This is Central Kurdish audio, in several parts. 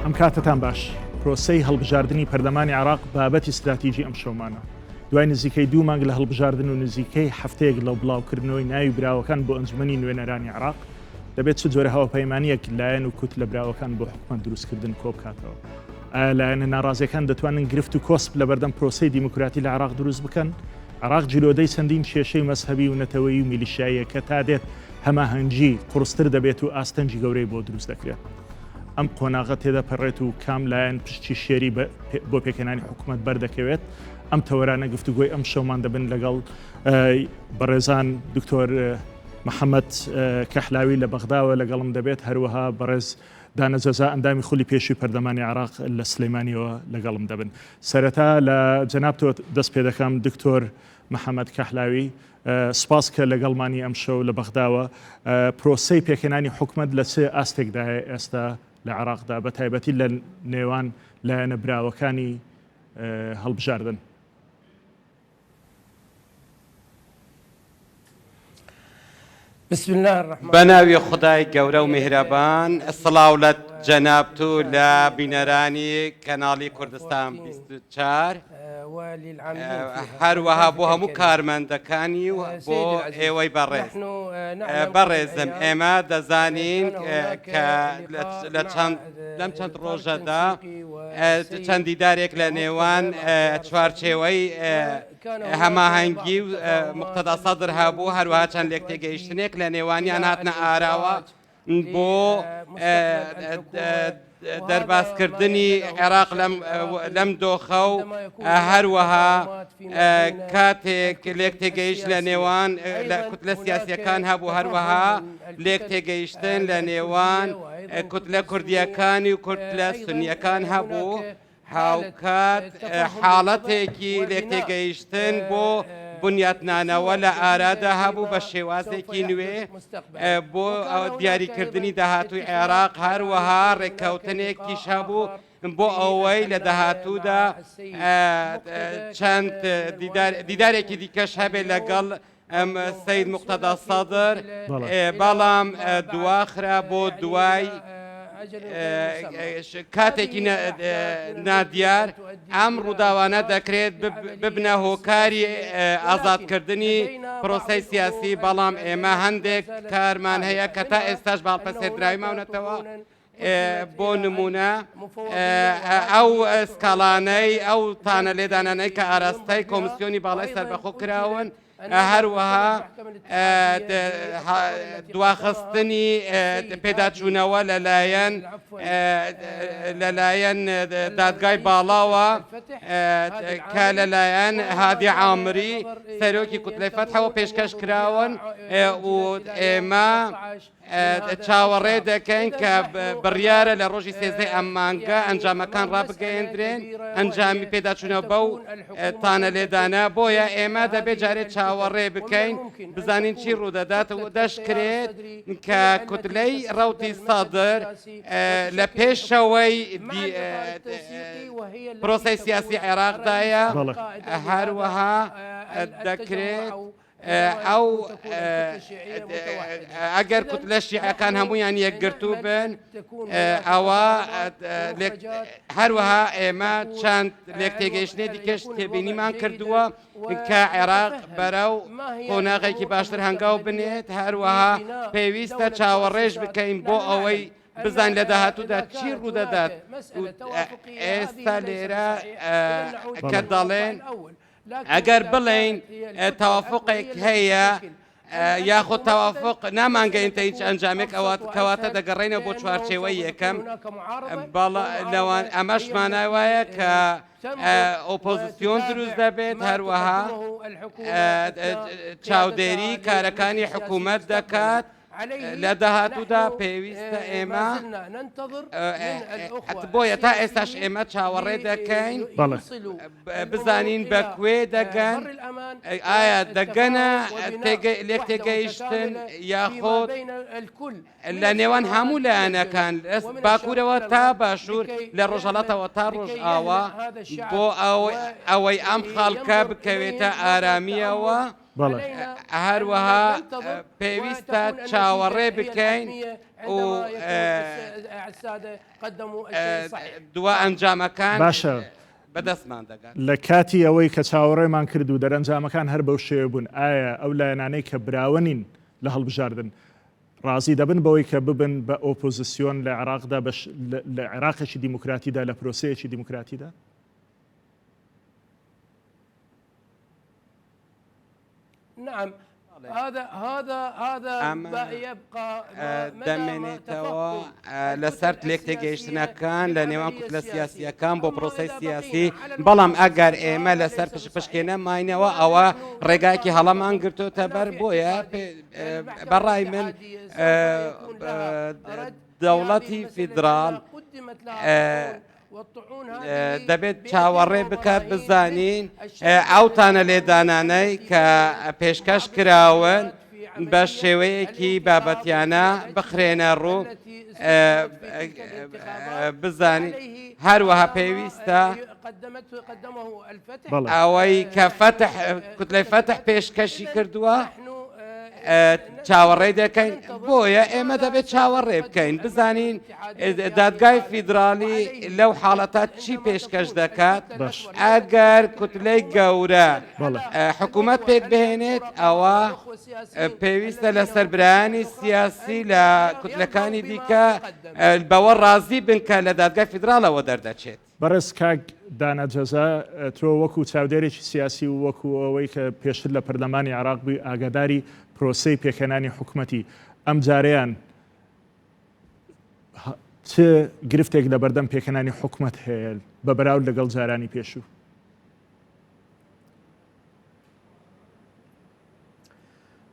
ئەم کاتەتان باش. پرۆسەی هەڵبژاردنی پەرلەمانی عێراق بابەتی ستراتیجی ئەمشەومانە. دوای نزیکەی دوو مانگ لە هەڵبژاردن و نزیکەی هەفتەیەک لە بڵاوکردنەوەی ناوی براوەکان بۆ ئەنجومەنی نوێنەرانی عێراق، دەبێت چ جۆرە هاوپەیمانییەک لایەن و کوتلە براوەکان بۆ حکومەت دروستکردن کۆبکاتەوە؟ ئایا لایەنە ناڕازیەکان دەتوانن گرفت و کۆسپ لەبەردەم پرۆسەی دیموکراتی لە عێراق دروست بکەن؟ عێراق گیرۆدەی چەندین کێشەی مەزهەبی و نەتەوەیی و میلیشیاییە کە تا دێت هەماهەنگی قوڕستر دەبێت و ئاستەنگی گەورەی بۆ دروست دەکرێت. ئەم قۆناغە تێدەپەڕێت و کام لایەن پشکی شێری بۆ پێکهێنانی حکومەت بەردەکەوێت؟ ئەم تەوەرانە گفتوگۆی ئەمشەومان دەبن لەگەڵ بەڕێزان دکتۆر محەممەد کەحلاوی لە بەغداوە لەگەڵم دەبێت، هەروەها بەڕێز دانە جەزا ئەندامی خولی پێشووی پەرلەمانی عێراق لە سلێمانیەوە لەگەڵم دەبن. سەرەتا لە جەنابتەوە دەست پێ دەکەم دکتۆر محەممەد کەحلاوی، سوپاس کە لەگەڵمانی ئەمشەو لە بەغداوە. پرۆسەی پێکهێنانی حکومەت لە چ ئاستێکدایە ئێستا لە عێراقدا بە تایبەتی لە نێوان لایەنە براوەکانی هەڵبژاردن؟ بەناوی خودای گەورە و میهرەبان سڵاو لە جەنابت و لە بینەرانی کەناڵی کوردستان 24 هەروەها بۆ هەموو کارمەندەکانی و بۆ ئێوەی بەڕێز بەڕێزم ئێمە دەزانین کە لە چەند لەم چەند ڕۆژەدا چەند دیدارێک لە نێوان چوارچێوەی هەماهەنگی و مقتەدا سەدر هەبوو، هەروەها چەند لێکتێگەیشتنێک لە نێوانیان هاتنە ئاراوە بۆ دەربازکردنی عێراق لەم دۆخە و هەروەها کاتێک لێکتێگەیشت لە نێوان کوتلە سیاسیەکان هەبوو هەروەها لێکتێگەیشتن لە نێوان کوتلە کوردیەکانی و کوتلە سنیەکان هەبوو. هاوکات حاڵەتێکی لێکتێگەیشتن بۆ بنیاتنانەوە لە ئارادا هەبوو بە شێوازێکی نوێ بۆ دیاریکردنی داهاتووی عێراق، هەروەها ڕێککەوتنێکیش هەبوو بۆ ئەوەی لە داهاتوودا چەند دیدارێکی دیکەش هەبێت لەگەڵ سەید موقتەدا سەدر، بەڵام دواخرا بۆ دوای کاتێکی نادیار. ئەم ڕووداوانە دەکرێت ببنە هۆکاری ئازادکردنی پرۆسەی سیاسی، بەڵام ئێمە هەندێک کارمان هەیە کە تا ئێستاش بە هەڵپەسێردراوی ماونەتەوە. بۆ نمونە ئەو سکاڵانەی ئەو تانە لێدانانەی کە ئاراستەی کۆمسیۆنی باڵای سەربەخۆ کراون هەروەها دواخستنی پێداچوونەوە لەلایەن لەلایەن دادگای باڵاوە کە لەلایەن هادی عامری سەرۆکی کوتلەی فەتحەوە پێشکەش کراون و ئێمە چاوەڕێ دەکەین کە بڕیارە لە ڕۆژی سێزدەی ئەم مانگە ئەنجامەکان ڕابگەیەندرێن، ئەنجامی پێداچوونەوە بەو تانە لێدانە، بۆیە ئێمە دەبێت جارێ چاوەڕێ بکەین بزانین چی ڕوودەدات و دەشکرێت کە کوتلەی ڕەوتی سەدر لە پێشەوەی پرۆسەی سیاسی عێراقدایە، هەروەها دەکرێت ئەو ئەگەر کوتلە شیعەکان هەمویان یەکگرتوو بن ئەوە هەروەها ئێمە چەند لێک تێگەیشتنێ دیکەش تێبینیمان کردووە کە عێراق بەرەو قۆناغێکی باشتر هەنگاو بنێت هەروەها پێویستە چاوەڕێژ بکەین بۆ ئەوەی بزانین لە داهاتوودا چی ڕوودەدات ئێستا لێرە کە دەڵێن ئەگەر بڵێین تەوافقێک هەیە یاخود تەوافق نامانگەینتە هیچ ئەنجامێک ئەوە کەواتە دەگەڕێنەوە بۆ چوارچێوەی یەکەم لەوان ئەمەش مانای وایە کە ئۆپۆزیسیۆن دروست دەبێت هەروەها چاودێری کارەکانی حکوومەت دەکات. لە داهاتوودا پێویستە ئێمە بۆیە تا ئێستاش ئێمە چاوەڕێ دەکەین بزانین بە کوێ دەگەن ئایا دەگەنە لێک تێگەیشتن یاخۆ لە نێوان هەموو لایەنەکان باکوورەوە تا باشوور لە ڕۆژهەڵاتەوە تا ڕۆژئاوا بۆ ئەوەی ئەم خەڵکە بکەوێتە ئارامیەوە. هەروەها پێویستە چاوەڕێ بکەین و دوا ئەنجامەکان باشە بەدەستمان دەگات. لە کاتی ئەوەی کە چاوەڕێمان کرد و دەرەنجامەکان هەر بەو شێوە بوون، ئایا ئەو لایەنانەی کە براوە نین لە هەڵبژاردن ڕازی دەبن بەوەی کە ببن بە ئۆپۆزسیۆن لە عێراقدا لە عێراقێکی دیموکراتیدا لە پرۆسەیەکی دیموکراتیدا؟ ئەمە دەمێنێتەوە لەسەر لێکتێگەیشتنەکان لە نێوان کوتلە سیاسیەکان بۆ پرۆسەی سیاسی، بەڵام ئەگەر ئێمە لەسەر پشک پشکێ نەماینەوە ئەوە ڕێگایەکی هەڵەمان گرتۆتە بەر، بۆیە بەڕای من دەوڵەتی فیدراڵ دەبێت چاوەڕێ بکات بزانین ئەو تانە لێدانانەی کە پێشکەش کراون بە شێوەیەکی بابەتیانە بخرێنە ڕوو بزانین هەروەها پێویستە ئەوەی کە فەتح کوتلەی فەتح پێشکەشی کردووە چاوەڕێی دەکەین، بۆیە ئێمە دەبێت چاوەڕێ بکەین بزانین دادگای فیدراڵی لەو حاڵەتە چی پێشکەش دەکات. ئەگەر کوتلەی گەورە حکوومەت پێک بهێنێت ئەوە پێویستە لەسەر برایانی سیاسی لە کوتلەکانی دیکە بەوە ڕازی بن کە لە دادگای فیدراڵەوە دەردەچێت. بەڕێز کاک دانا جەزا، تۆ وەکو چاودێرێکی سیاسی و وەکو ئەوەی کە پێشتر لە پەرلەمانی عێراق بووی ئاگاداری پرۆسەی پێکهێنانی حکومەتی ئەمجارەیان، چ گرفتێک لەبەردەم پێکهێنانی حکومەت هەیە بە بەراورد لەگەڵ جارانی پێشوو؟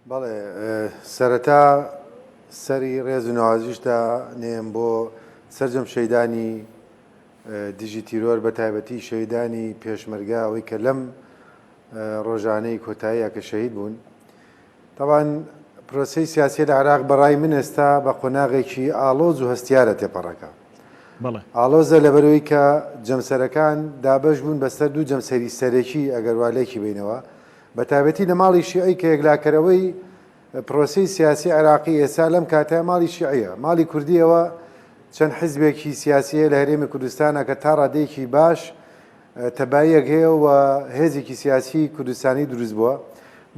بەڵێ سەرەتا سەری ڕێز و نەوازیش دانێم بۆ سەرجەم شەیدانی دژی تیرۆر بە تایبەتی شەیدانی پێشمەرگە ئەوەی کە لەم ڕۆژانەی کۆتاییە کە شەهید بوون تاوان پرۆسی سیاسی لە عراق بەڕای من ئێستا بە قۆناغێکی ئاڵۆز و هەستیارە تێپەڕەکە ئاڵۆزە لەبەرەوەی کە جەمسەرەکان دابەش بوون بەسەر دوو جەمسەری سەرەکی ئەگەر وا لێکی بینەوە بە تایبەتی لە ماڵی شیعی کە یەکلاکەرەوەی پرۆسەی سیاسی عێراقی ئێستا لەم کاتەیە ماڵی شیعیە، ماڵی کوردیەوە چەند حزبێکی سیاسی هەیە لە هەرێمی کوردستانە کە تا ڕادەیەکی باش تەباییەک هەیە و هێزێکی سیاسی کوردستانی دروست بووە.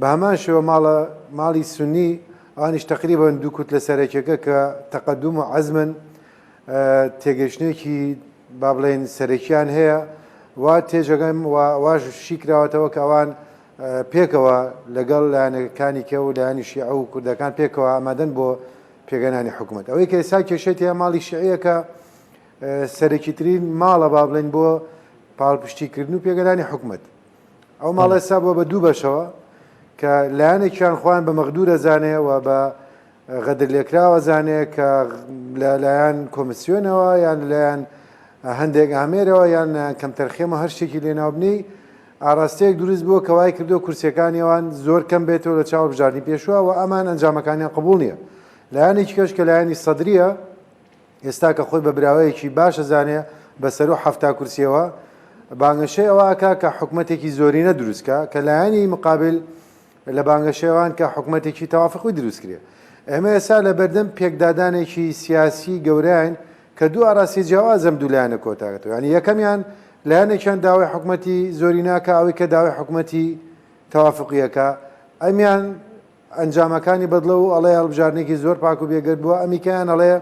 بە هەمان شێوە ماڵە ماڵی سونی ئەوانیش تەقریبەن دوو کوتلە سەرەکیەکە کە تەقەدوم و عەزمن تێگەیشتنێکی با بڵێین سەرەکیان هەیە وا تێجەگەم و واش شیکراوەتەوە کە ئەوان پێکەوە لەگەڵ لایەنەکانی کە و لایەنی شیعە و کوردەکان پێکەوە ئامادەن بۆ پێگەنانی حکوومەت. ئەوەی کە ئێستا کێشەی تیا ماڵی شیعیە کە سەرەکیترین ماڵە با بڵێین بۆ پاڵپشتیکردن و پێگەدانی حکوومەت. ئەو ماڵە ئێستا بووە بە دوو بەشەوە کە لایەنێکیان خۆیان بە مەغدورە زانێ و بە غەدرلێکراو ئەزانێ کە لە لایەن کۆمسیۆنەوە یان لەلایەن هەندێک ئامێرەوە یان کەمتەرخێمە هەر شتێکی لێ ناوبنێی ئاراستەیەک دروست بووە کە وای کردووە کورسیەکانی ئەوان زۆر کەم بێتەوە لە چاو هەڵبژاردنی پێشووە و ئەمان ئەنجامەکانیان قبوڵ نییە. لایەنێکی کەش کە لایەنی سەدریە ئێستا کە خۆی بە براوەیەکی باش ئەزانێ بە سەروو 70 کورسیەوە بانگەشەی ئەوە ئەکا کە حکومەتێکی زۆرینە دروست کا کە لایەنی مقابل لە بانگەشەوان کە حکومەتێکی تەوافقی دروست کرێ. ئێمە ئێستا لە بەردەم پێکدادانێکی سیاسی گەورەین کە دوو ئاراستەی جیاواز ئەم دوو لایەنە کۆتاکەتەوە. یانی یەکەمیان لایەنێکیان داوای حکومەتی زۆری ناکا ئەوەی کە داوای حکومەتی تەوافقیەکە ئەمیان ئەنجامەکانی بەدڵە و ئەڵێ هەڵبژاردنێکی زۆر پاک و بێگەرد بووە ئەمیکەیان ئەڵێ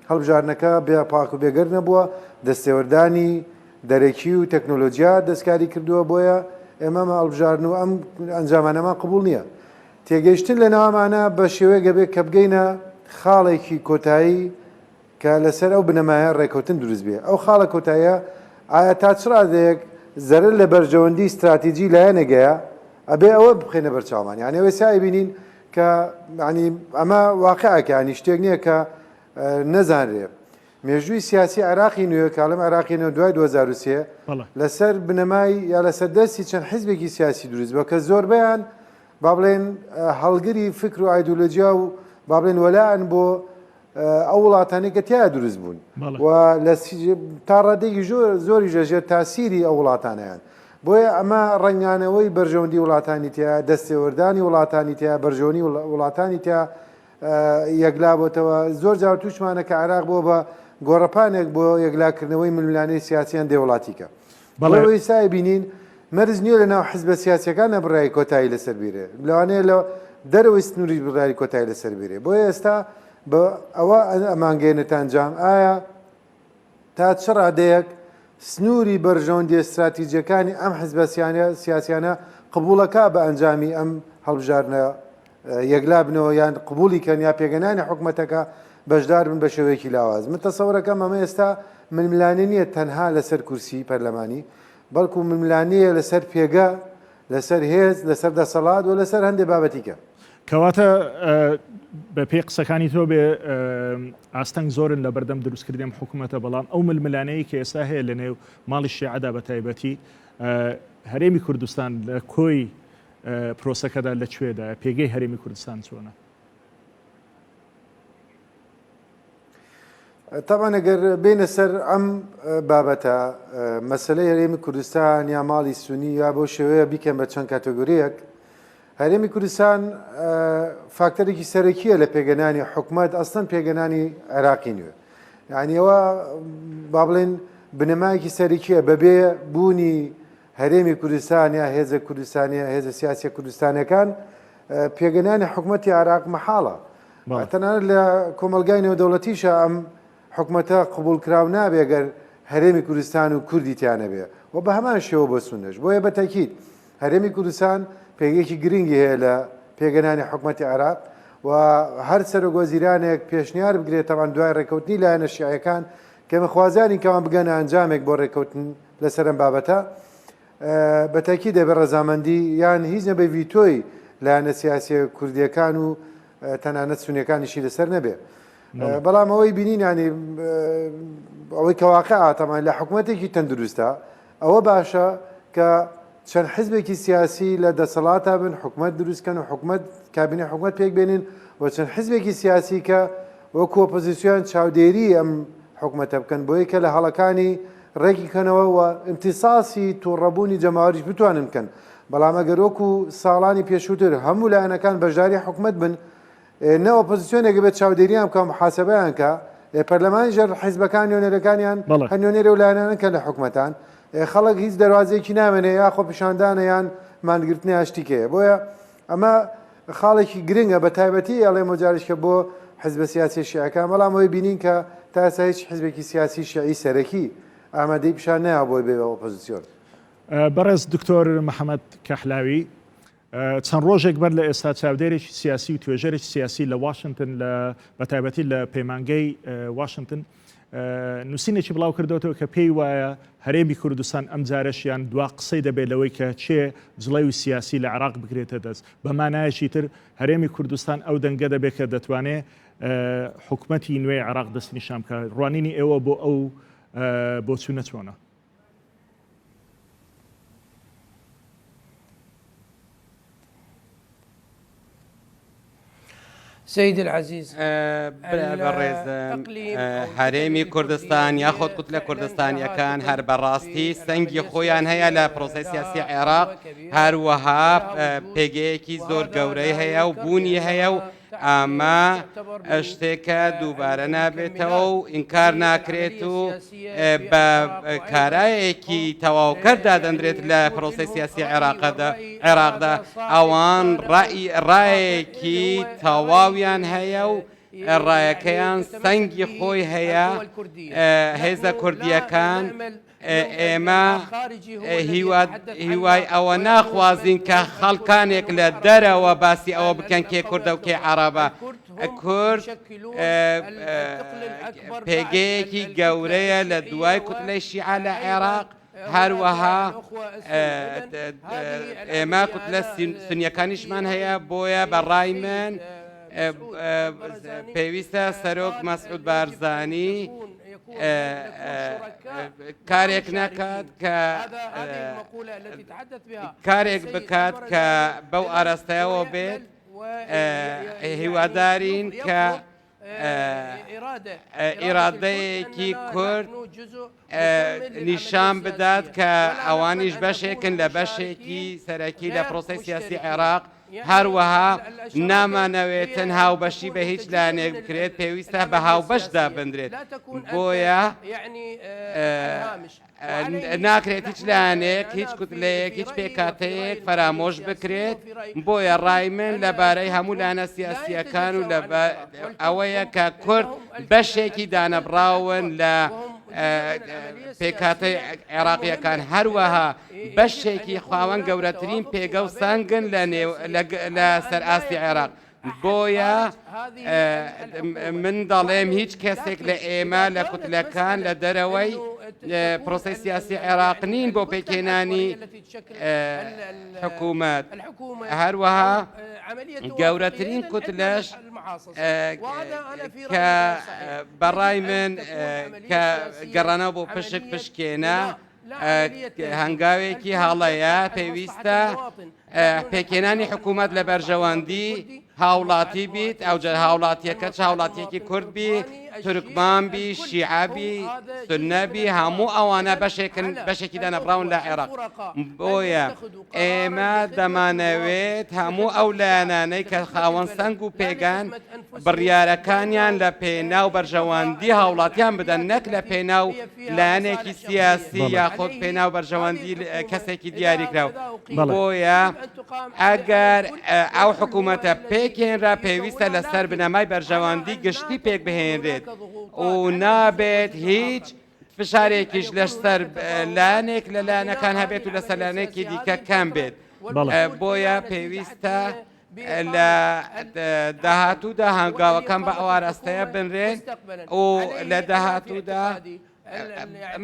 هەڵبژاردنەکە بێ پاک و بێگەرد نەبووە دەستێوەردانی دەرەکی و تەکنۆلۆجیا دەستکاری کردووە، بۆیە ئێمە ئەم هەڵبژاردن و ئەم ئەنجامانەمان قبوڵ نییە. تێگەیشتن لە ناوامانە بە شێوەیەک ئەبێت کە بگەینە خاڵێکی کۆتایی کە لەسەر ئەو بنەمایە ڕێکەوتن دروست بێ. ئەو خاڵە کۆتاییە ئایا تا چ ڕادەیەک زەرەر لە بەرژەوەندی ستراتیجی لایەنێک هەیە، ئەبێ ئەوە بخەینە بەرچاومان. یانی ئەوەی ئێستا ئەیبینین کە یانی ئەمە واقعێکە، یانی شتێک نییە کە نەزانرێ. مێژووی سیاسی عێراقی نوێ، کە ئەڵێم عێراقی نوێ دوای 2003، لەسەر بنەمای یا لەسەر دەستی چەند حیزبێکی سیاسی دروست بووە کە زۆربەیان با بڵێن هەڵگری فکر و ئایدۆلۆجیا و با بڵێن وەلائن بۆ ئەو وڵاتانەی کە تیایا دروست بوون و لە تا ڕادەیەکی زۆریش لەژێر تاسیری ئەو وڵاتانەیان. بۆیە ئەمە ڕەنگدانەوەی بەرژەوەندی وڵاتانی تیا، دەستێوەردانی وڵاتانی تیا، بەرژەوەنی وڵاتانی تیا یەکلا بۆتەوە. زۆر جار تووشمانە کە عێراق بووە بە گۆڕەپانێک بۆ یەکلاکردنەوەی ململانێی سیاسی هەندێ وڵاتی کە. بەڵێ ئەوەی ئێستا ئەیبینین مەرج نییە لە ناو حزبە سیاسیەکانە بڕیاری کۆتایی لەسەر بیرێ، لەوانەیە لە دەرەوەی سنووریش بڕیاری کۆتایی لەسەر بیرێ. بۆیە ئێستا بە ئەوە ئەمانگەیەنێتە ئەنجام ئایا تا چ ڕادەیەک سنووری بەرژەوەندییە ستراتیجییەکانی ئەم حزبە سیاسیانە قبوڵەکا بە ئەنجامی ئەم هەڵبژاردنە یەکلا بنەوە یان قبوڵی کەن یا پێگەنانی حکومەتەکە بەشدار بن بە شێوەیەکی لاواز. من تەسەورەکەم ئەمە ئێستا ململانێ نییە تەنها لەسەر کورسی پەرلەمانی، بەڵکو ململانێیە لەسەر پێگە، لەسەر هێز، لەسەر دەسەڵات و لەسەر هەندێ بابەتی کە. کەواتە بە پێی قسەکانی تۆ بێ ئاستەنگ زۆرن لە بەردەم دروستکردنی ئەم حکوومەتە، بەڵام ئەو ململانێیەی کە ئێستا هەیە لە نێو ماڵی شیعەدا بە تایبەتی هەرێمی کوردستان لە کۆی پرۆسەکەدا لە کوێدایە؟ پێگەی هەرێمی کوردستان چۆنە؟ تەبعەن ئەگەر بێینە سەر ئەم بابەتە مەسەلەی هەرێمی کوردستان یا ماڵی سونی یا بەو شێوەیە بیکەن بە چەند کاتەگۆریەک هەرێمی کوردستان فاکتەرێکی سەرەکیە لە پێگەنانی حکومەت ئەستن پێگەنانی عێراقی نوێ یعنی ئەوە با بڵێن بنەمایەکی سەرەکیە بەبێ بوونی هەرێمی کوردستان یا هێزە کوردستانیە هێزە سیاسیە کوردستانەکان پێگەنانی حکومەتی عێراق مەحاڵە تەنانەت لە کۆمەڵگای نێودەوڵەتیشا ئەم حکومەتە قبوڵکراو نابێ گەر هەرێمی کوردستان و کوردی تیا نەبێ و بە هەمان شێوە بۆ سوننەش. بۆیە بە تەکید هەرێمی کوردستان پێگەیەکی گرنگی هەیە لە پێگەنانی حکومەتی عێراق و هەر سەرۆک وەزیرانێک پێشنیار بکرێت تەبعەن دوای ڕێککەوتنی لایەنە شیعیەکان کە ئێمە خوازیارین کەوان بگەنە ئەنجامێک بۆ ڕێککەوتن لەسەر ئەم بابەتە بە تەئکید دەبێ ڕەزامەندی یان هیچ نەبێ ڤیتۆی لایەنە سیاسیە کوردیەکان و تەنانەت سونیەکانیشی لەسەر نەبێ. بەڵام ئەوەی بینین ینی ئەوەی کە واقع ئاتەمان لە حکوومەتێکی تەندروستە ئەوە باشە کە چەند حزبێکی سیاسی لە دەسەڵاتا بن حکومت دروستکەن و حکومت کابینە حکومت پێک بێنن و چەند حزبێکی سیاسی کە وەکو ئۆپۆزیسیۆن چاودێری ئەم حکومەتە بکەن بۆیە کە لە هەڵەکانی ڕێکی کەنەوە و ئیمتیساسی توڕەبوونی جەماوەریش بتوانن بکەن، بەڵام ئەگەر وەکو ساڵانی پێشووتر هەموو لایەنەکان بەشداری حکومەت بن نە ئۆپۆزیسیۆنێک بێت چاودێریان بکا محاسبەیان کا، پەرلەمانیش هەر حیزبەکان نوێنەرەکانیان هەر نوێنەری ئەو لایەنانەن کە لە حکومەتان، خەڵک هیچ دەروازەیەکی نامێنێ یا خۆپیشاندانە یان مانگرتنە یا شتی کەیە بۆیە ئەمە خاڵێکی گرنگە بە تایبەتی ئەڵێم جارێکە بۆ حزبە سیاسیە شیعەکان، بەڵام ئەوەی بینین کە تا ئێستا هیچ حزبێکی سیاسی شیعی سەرەکی ئامادەی پیشان نەیا بۆی بێ بە ئۆپۆزیسیۆن. بەڕێز دکتۆر محەمەد کەحلاوی، چەند ڕۆژێک بەر لە ئێستا چاودێرێکی سیاسی و توێژەرێکی سیاسی لە واشنتن لە بەتایبەتی لە پەیمانگەی واشنتن نووسینێکی بڵاو کردوەوە کە پێی وایە هەرێمی کوردستان ئەم جارەشیان دوا قسەی دەبێت لەوەی کە چێ جڵەوی سیاسی لە عێراق بگرێتە دەست بە مانایەکی تر هەرێمی کوردستان ئەو دەنگە دەبێت کە دەتوانێت حکومەتی نوێی عێراق دەستنیشان بکات ڕوانینی ئێوە بۆ ئەو بۆچوونە چۆنە؟ سیدی العزیز برا بەڕێزم هەرێمی کوردستان یاخود کوتلە کوردستانیەکان هەر بەڕاستی سەنگی خۆیان هەیە لە پرۆسەی سیاسی عێراق هەروەها پێگەیەکی زۆر گەورەی هەیە و بوونی هەیە و ئەمە شتێکە دووبارە نابێتەوە و ئینکار ناکرێت و بە کارایەکی تەواوکەر دادەنرێت لە پرۆسەی سیاسی عێراقدا عێراقدا ئەوان ڕایەکی تەواویان هەیە و ڕایەکەیان سەنگی خۆی هەیە هێزە کوردیەکان ئێمە هیوای ئەوە ناخوازین کە خەڵکانێک لە دەرەوە باسی ئەوە بکەن کێ کوردە و کێ عەڕەبە. کورد پێگەیەکی گەورەیە لە دوای کوتلەی شیعە لە عێراق، هەروەها ئێمە کوتلە سونیەکانیشمان هەیە، بۆیە بە ڕای من پێویستە سەرۆک مەسعود بارزانی کارێک نەکات کە کارێک بکات کە بەو ئاراستەیەوە بێت هیوادارین کە. ئیرادەیەکی کورد نیشان بدات کە ئەوانیش بەشێکن لە بەشێکی سەرەکی لە پرۆسەی سیاسی عێراق، هەروەها نامانەوێتن هاوبەشی بە هیچ لایەنێک بکرێت، پێویستە بە هاوبەش دابندرێت، بۆیە ناکرێت هیچ لایەنێک، هیچ کوتلەیەک، هیچ پێکهاتەیەک فەرامۆش بکرێت، بۆیە ڕای من لەبارەی هەموو لایەنە سیاسییەکان و ئەوەیە کە کورد بەشێکی دانەبڕاون لە پێکهاتەی عێراقییەکان، هەروەها بەشێکی خاوەن گەورەترین پێگە و سەنگن لە سەر ئاستی عێراق. بۆیە من دەڵێم هیچ کەسێک لە ئێمە لە کوتلەکان لە دەرەوەی پرۆسەی سیاسی عێراق نین بۆ پێکهێنانی حکوومەت. هەروەها گەورەترین کوتلەش کە بەڕای من کە گەڕانەوە بۆ پشک پشکێنە هەنگاوێکی هەڵەیە، پێویستە پێکهێنانی حکوومەت لە بەرژەوەندی هاوڵاتی بیت، ئەوجا هاوڵاتیەکە چ هاوڵاتیەکی کورد بی، تورکمان بی، شیعە بی، سوننە بی، هەموو ئەوانە بەشێکن بەشێکی دانەبڕاون لە عێراق. بۆیە ئێمە دەمانەوێت هەموو ئەو لایەنانەی کە خاوەن سەنگ و پێگەن بڕیارەکانیان لە پێناو بەرژەوەندی هاوڵاتیان بدەن نەک لە پێناو لایەنێکی سیاسی یاخود پێناو بەرژەوەندی کەسێکی دیاریکراو. بۆیە ئەگەر ئەو حکوومەتە پێکهێنرا پێویستە لەسەر بنەمای بەرژەوەندی گشتی پێکبهێنرێت و نابێت هیچ فشارێکیش لەسەر لایەنێک لە لایەنەکان هەبێت و لەسەر لایەنێکی دیکە کەم بێت. بۆیە پێویستە لە داهاتوودا هەنگاوەکان بە ئەو ئاراستەیە بنرێن و لە داهاتوودا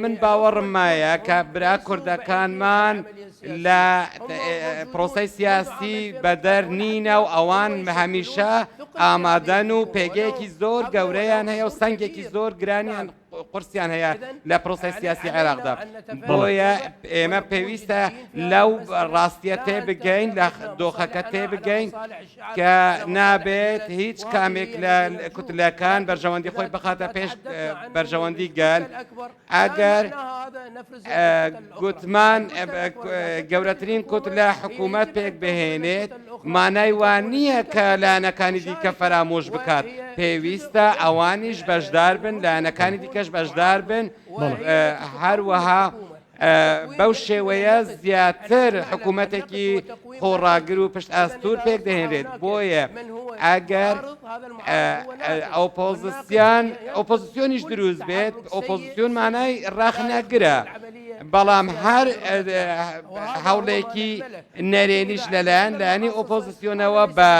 من باوەڕم مایە کە برا کوردەکانمان لە پرۆسەی سیاسی بەدەر نینە و ئەوان هەمیشە ئامادەن و پێگەیەکی زۆر گەورەیان هەیە و سەنگێکی زۆر گرانیان قورسیان هەیە لە پرۆسەی سیاسی عێراقدا. بۆیە ئێمە پێویستە لەو ڕاستیە تێبگەین، لە دۆخەکە تێبگەین کە نابێت هیچ کامێک لە کوتلەکان بەرژەوەندی خۆی بخاتە پێش بەرژەوەندی گەل. ئەگەر گوتمان گەورەترین کوتلە حکوومەت پێک بهێنێت، مانای وا نییە کە لایەنەکانی دیکە فەرامۆش بکات، پێویستە ئەوانیش بەشدار بن، لایەنەکانی دیکەش بەشدار بن، هەروەها بەو شێوەیە زیاتر حکوومەتێکی خۆڕاگر و پشت ئاستور پێک دەهێنرێت، بۆیە ئەگەر ئۆپۆزیسیان ئۆپۆزیسیۆنیش دروست بێت، ئۆپۆزیسیۆن مانای ڕەخنەگرە، بەڵام هەر هەوڵێکی نەرێنیش لەلایەن لایەنی ئۆپۆزسیۆنەوە بە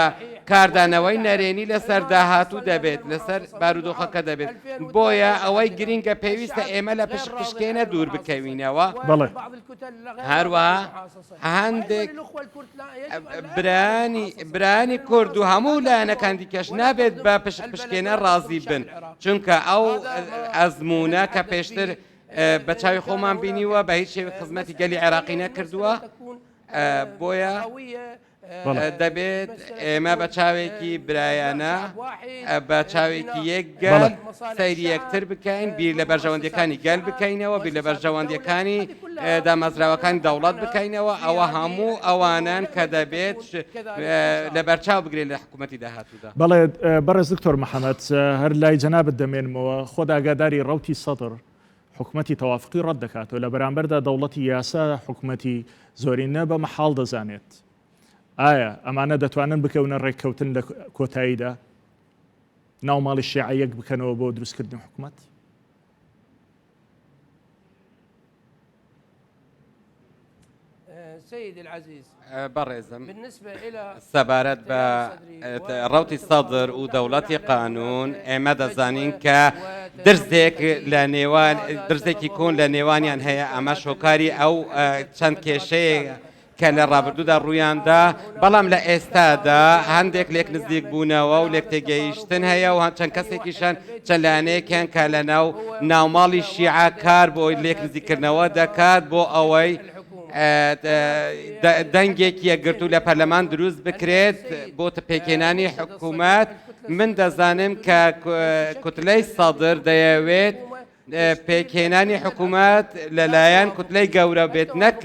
کاردانەوەی نەرێنی لەسەر داهاتوو دەبێت، لەسەر بارودۆخەکە دەبێت. بۆیە ئەوەی گرینگە پێویستە ئێمە لە پشک پشکێنە دوور بکەوینەوە. هەروەها هەندێک برایانی برایانی کورد و هەموو لایەنەکان دیکەش نابێت بە پشک پشکێنە ڕازی بن، چونکە ئەو ئەزموونە کە پێشتر بە چاوی خۆمان بینیوە بە هیچ شێوەیەک خزمەتی گەلی عێراقی نەکردووە، بۆیە دەبێت ئێمە بە چاوێکی برایانە بە چاوێکی یەک گەل سەیری یەکتر بکەین، بیر لە بەرژەوەندیەکانی گەل بکەینەوە، بیر لە بەرژەوەندیەکانی دامەزراوەکانی دەوڵەت بکەینەوە، ئەوە هەموو ئەوانەن کە دەبێت لەبەرچاو بگرێت لە حکوومەتی داهاتوودا. بەڵێ بەڕێز دکتۆر محەمەد، هەر لای جەنابت دەمێنمەوە، خۆت ئاگاداری ڕەوتی سەدر حکومەتی تەوافقی ڕەت دەکاتەوە، لە بەرامبەردا دەوڵەتی یاسا حکومەتی زۆرینە بە مەحاڵ دەزانێت. ئایا ئەمانە دەتوانن بکەونە ڕێککەوتن لە کۆتاییدا ناو ماڵی شیعە یەک بکەنەوە بۆ دروستکردنی حکومەت؟ بەڕێزم سەبارەت بە ڕەوتی سەدر و دەوڵەتی قانون ئێمە دەزانین کە درزێک لە نێوان درزێکی کۆن لە نێوانیان هەیە ئەمەش هۆکاری ئەو چەند کێشەیە کە لە ڕابردوودا ڕوویاندا، بەڵام لە ئێستادا هەندێک لێک نزیکبوونەوە و لێکتێگەیشتن هەیە و چەند کەسێکیش هەن، چەند لایەنێک هەن کە لەناو ناوماڵی شیعە کار بۆ لێک نزیککردنەوە دەکات بۆ ئەوەی دەنگێکی یەکگرتوو لە پەرلەمان دروست بکرێت بۆ پێکهێنانی حکوومەت. من دەزانم کە کوتلەی سەدر دەیەوێت پێکهێنانی حکوومەت لەلایەن کوتلەی گەورە بێت نەک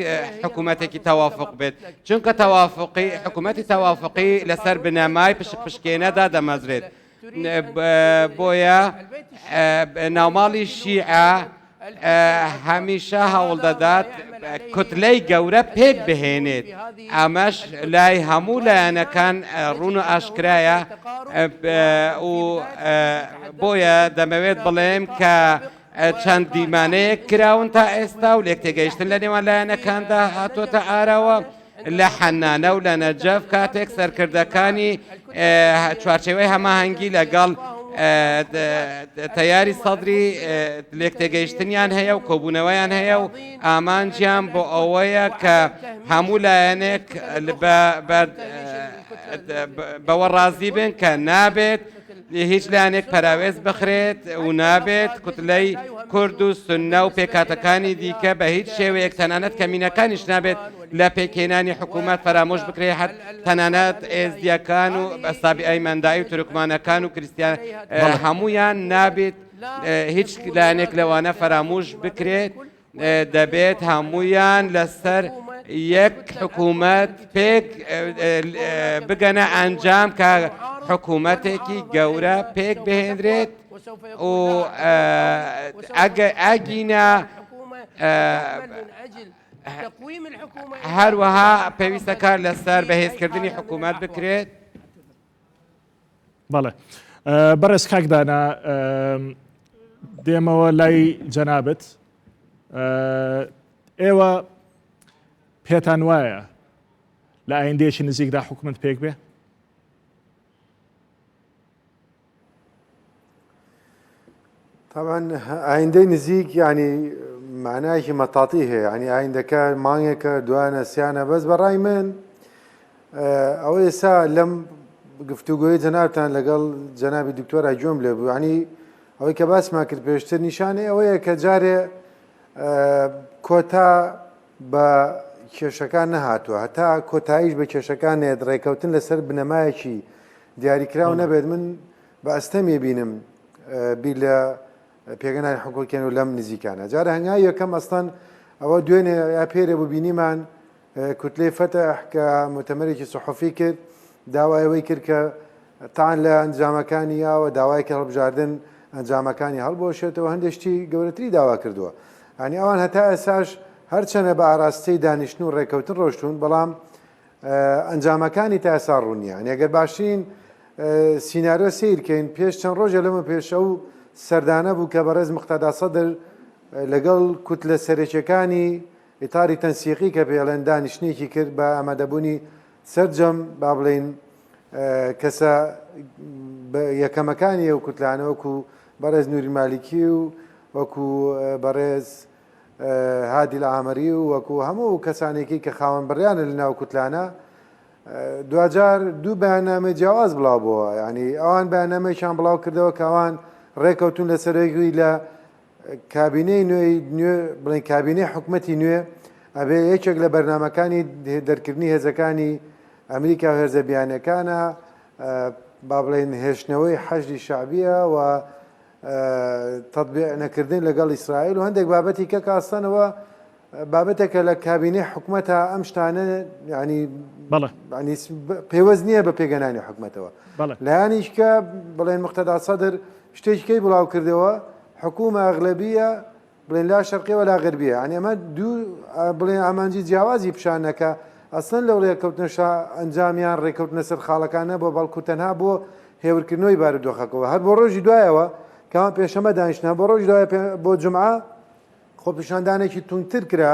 حکوومەتێکی تەوافق بێت چونکە تەوافقی حکوومەتی تەوافقی لەسەر بنەمای پشک پشکێنەدا دەمەزرێت بۆیە ناوماڵی شیعە هەمیشە هەوڵ دەدات کوتلەی گەورە پێک بهێنێت، ئەمەش لای هەموو لایەنەکان ڕوون و ئاشکرایە و بۆیە دەمەوێت بڵێم کە چەند دیمانەیەک کراون تا ئێستا و لێکتێگەیشتن لە نێوان لایەنەکاندا هاتۆتە ئاراوە. لە حەنانە و لە نەجەف کاتێک سەرکردەکانی چوارچێوەی هەماهەنگی لەگەڵ تەیاری سەدری لێکتێگەیشتنیان هەیە و کۆبوونەوەیان هەیە و ئامانجیان بۆ ئەوەیە کە هەموو لایەنێک بەوە ڕازی بن کە نابێت هیچ لایەنێک پەراوێز بخرێت و نابێت کوتلەی کورد و سوننە و پێکهاتەکانی دیکە بە هیچ شێوەیەک تەنانەت کەمینەکانیش نابێت لە پێکهێنانی حکوومەت فەرامۆش بکرێت هەر تەنانەت ئێزدیەکان و سابیئەی مەندائی و تورکمانەکان و کریستیان هەموویان نابێت هیچ لایەنێک لەوانە فەرامۆش بکرێت. دەبێت هەموویان لەسەر یەک حکوومەت پێک بگەنە ئەنجام کە حکوومەتێکی گەورە پێک بهێنرێت و ئەگینا هەروەها پێویستە کار لەسەر بەهێزکردنی حکوومەت بکرێت. بەڵێ بەڕێز کاک دانا دێمەوە لای جەنابت ئێوە پێتان وایە لە ئایندەیەکی نزیکدا حکومت پێک بێ؟ طبعا ئایندەی نزیک ینی معنایەکی مەتاتی هەیە ینی ئایندەکە مانگێکە دوانە سیانە بەس بەڕای من ئەوە ئێستا لەم گفتوگۆی جەنابتان لەگەڵ جەنابی دکتۆرا گوێم لێ بوو ینی ئەوەی کە باسمان کرد پێشتر نیشانەی ئەوەیە کە جارێ کۆتا بە کێشەکان نەهاتووە هەتا کۆتاییش بە کێشەکان نێت ڕێکەوتن لەسەر بنەمایەکی دیاریکراو نەبێت من بە ئەستەمی بینم بیر لە پێگەنانی حکوکێن و لەم نزیکانە جارە هەنگاوی یەکەم ئەستان ئەوە دوێنێ یا پێرێ بوو بینیمان کوتلەی فەتح کە موتەمەرێکی سوحوفی کرد داوای ئەوەی کرد کە تان لە ئەنجامەکانی یاوە داوای کە هەڵبژاردن ئەنجامەکانی هەڵبۆشێتەوە هەندێک شتی گەورەتری داوا کردووە ئەنی ئەوان هەتا ئێساش هەرچەنە بە ئاراستەی دانیشتن و ڕێکەوتن ڕۆشتون بەڵام ئەنجامەکانی تا ئێستا ڕوون نییە ئەگەر باشترین سیناریۆ سیرکەین پێش چەند ڕۆژە لەمە پێش ئەو سەردانە بوو کە بەڕێز مقتەدا سەدر لەگەڵ کوتلە سەرەکیەکانی ئیتاری تەنسیقی کە پێڵێن دانیشتنێکی کرد بە ئامادەبوونی سەرجەم با بڵێین کەسە یەکەمەکانی ئەو کوتلانە وەکو بەڕێز نوری مالیکی و وەکو بەڕێز هادی العامری و وەکو هەموو کەسانێکی کە خاوەن بڕیانە لە ناو کوتلانە دواجار دوو بەیاننامەی جیاواز بڵاو بووە ینی ئەوان بەیاننامەیەکیان بڵاو کردەوە کە ئەوان ڕێکەوتون لەسەرێکی لە کابینەی نوێی نوێ بڵێن کابینەی حکومەتی نوێ ئەبێ یەکێک لە بەرنامەکانی دەرکردنی هێزەکانی ئەمریکا و هێزە بیانەکانە با بڵێن هێشتنەوەی حەشدی شعبیە و تطبیع نەکردن لەگەڵ ئیسرائیل و هەندێک بابەتی کە کاستەنەوە بابەتێکە لە کابینەی حکومەتە ئەم شتانە ینی پێوەست نییە بە پێگەنانی حکومەتەوە لایەنیش کە بڵێن مقتەدا سەدر شتێکیکەی بڵاو کردەوە حکومە ئەغلەبیە بڵێن لا شەرقی ولا غەربیە یعنی ئەمە دوو بڵێن ئامانجی جیاوازی پیشانەکە ئەسڵەن لەو ڕێکەوتنەشا ئەنجامیان ڕێکەوتنە سەر خاڵەکان نەبووە بەڵکو تەنها بۆ هێورکردنەوەی بارودۆخەکەەوە هەر بۆ ڕۆژی دوایەوە کەمان پێشەمە دانیشتنا بۆ ڕۆژی دوای بۆ جمعە خۆپیشاندانێکی توندتر کرا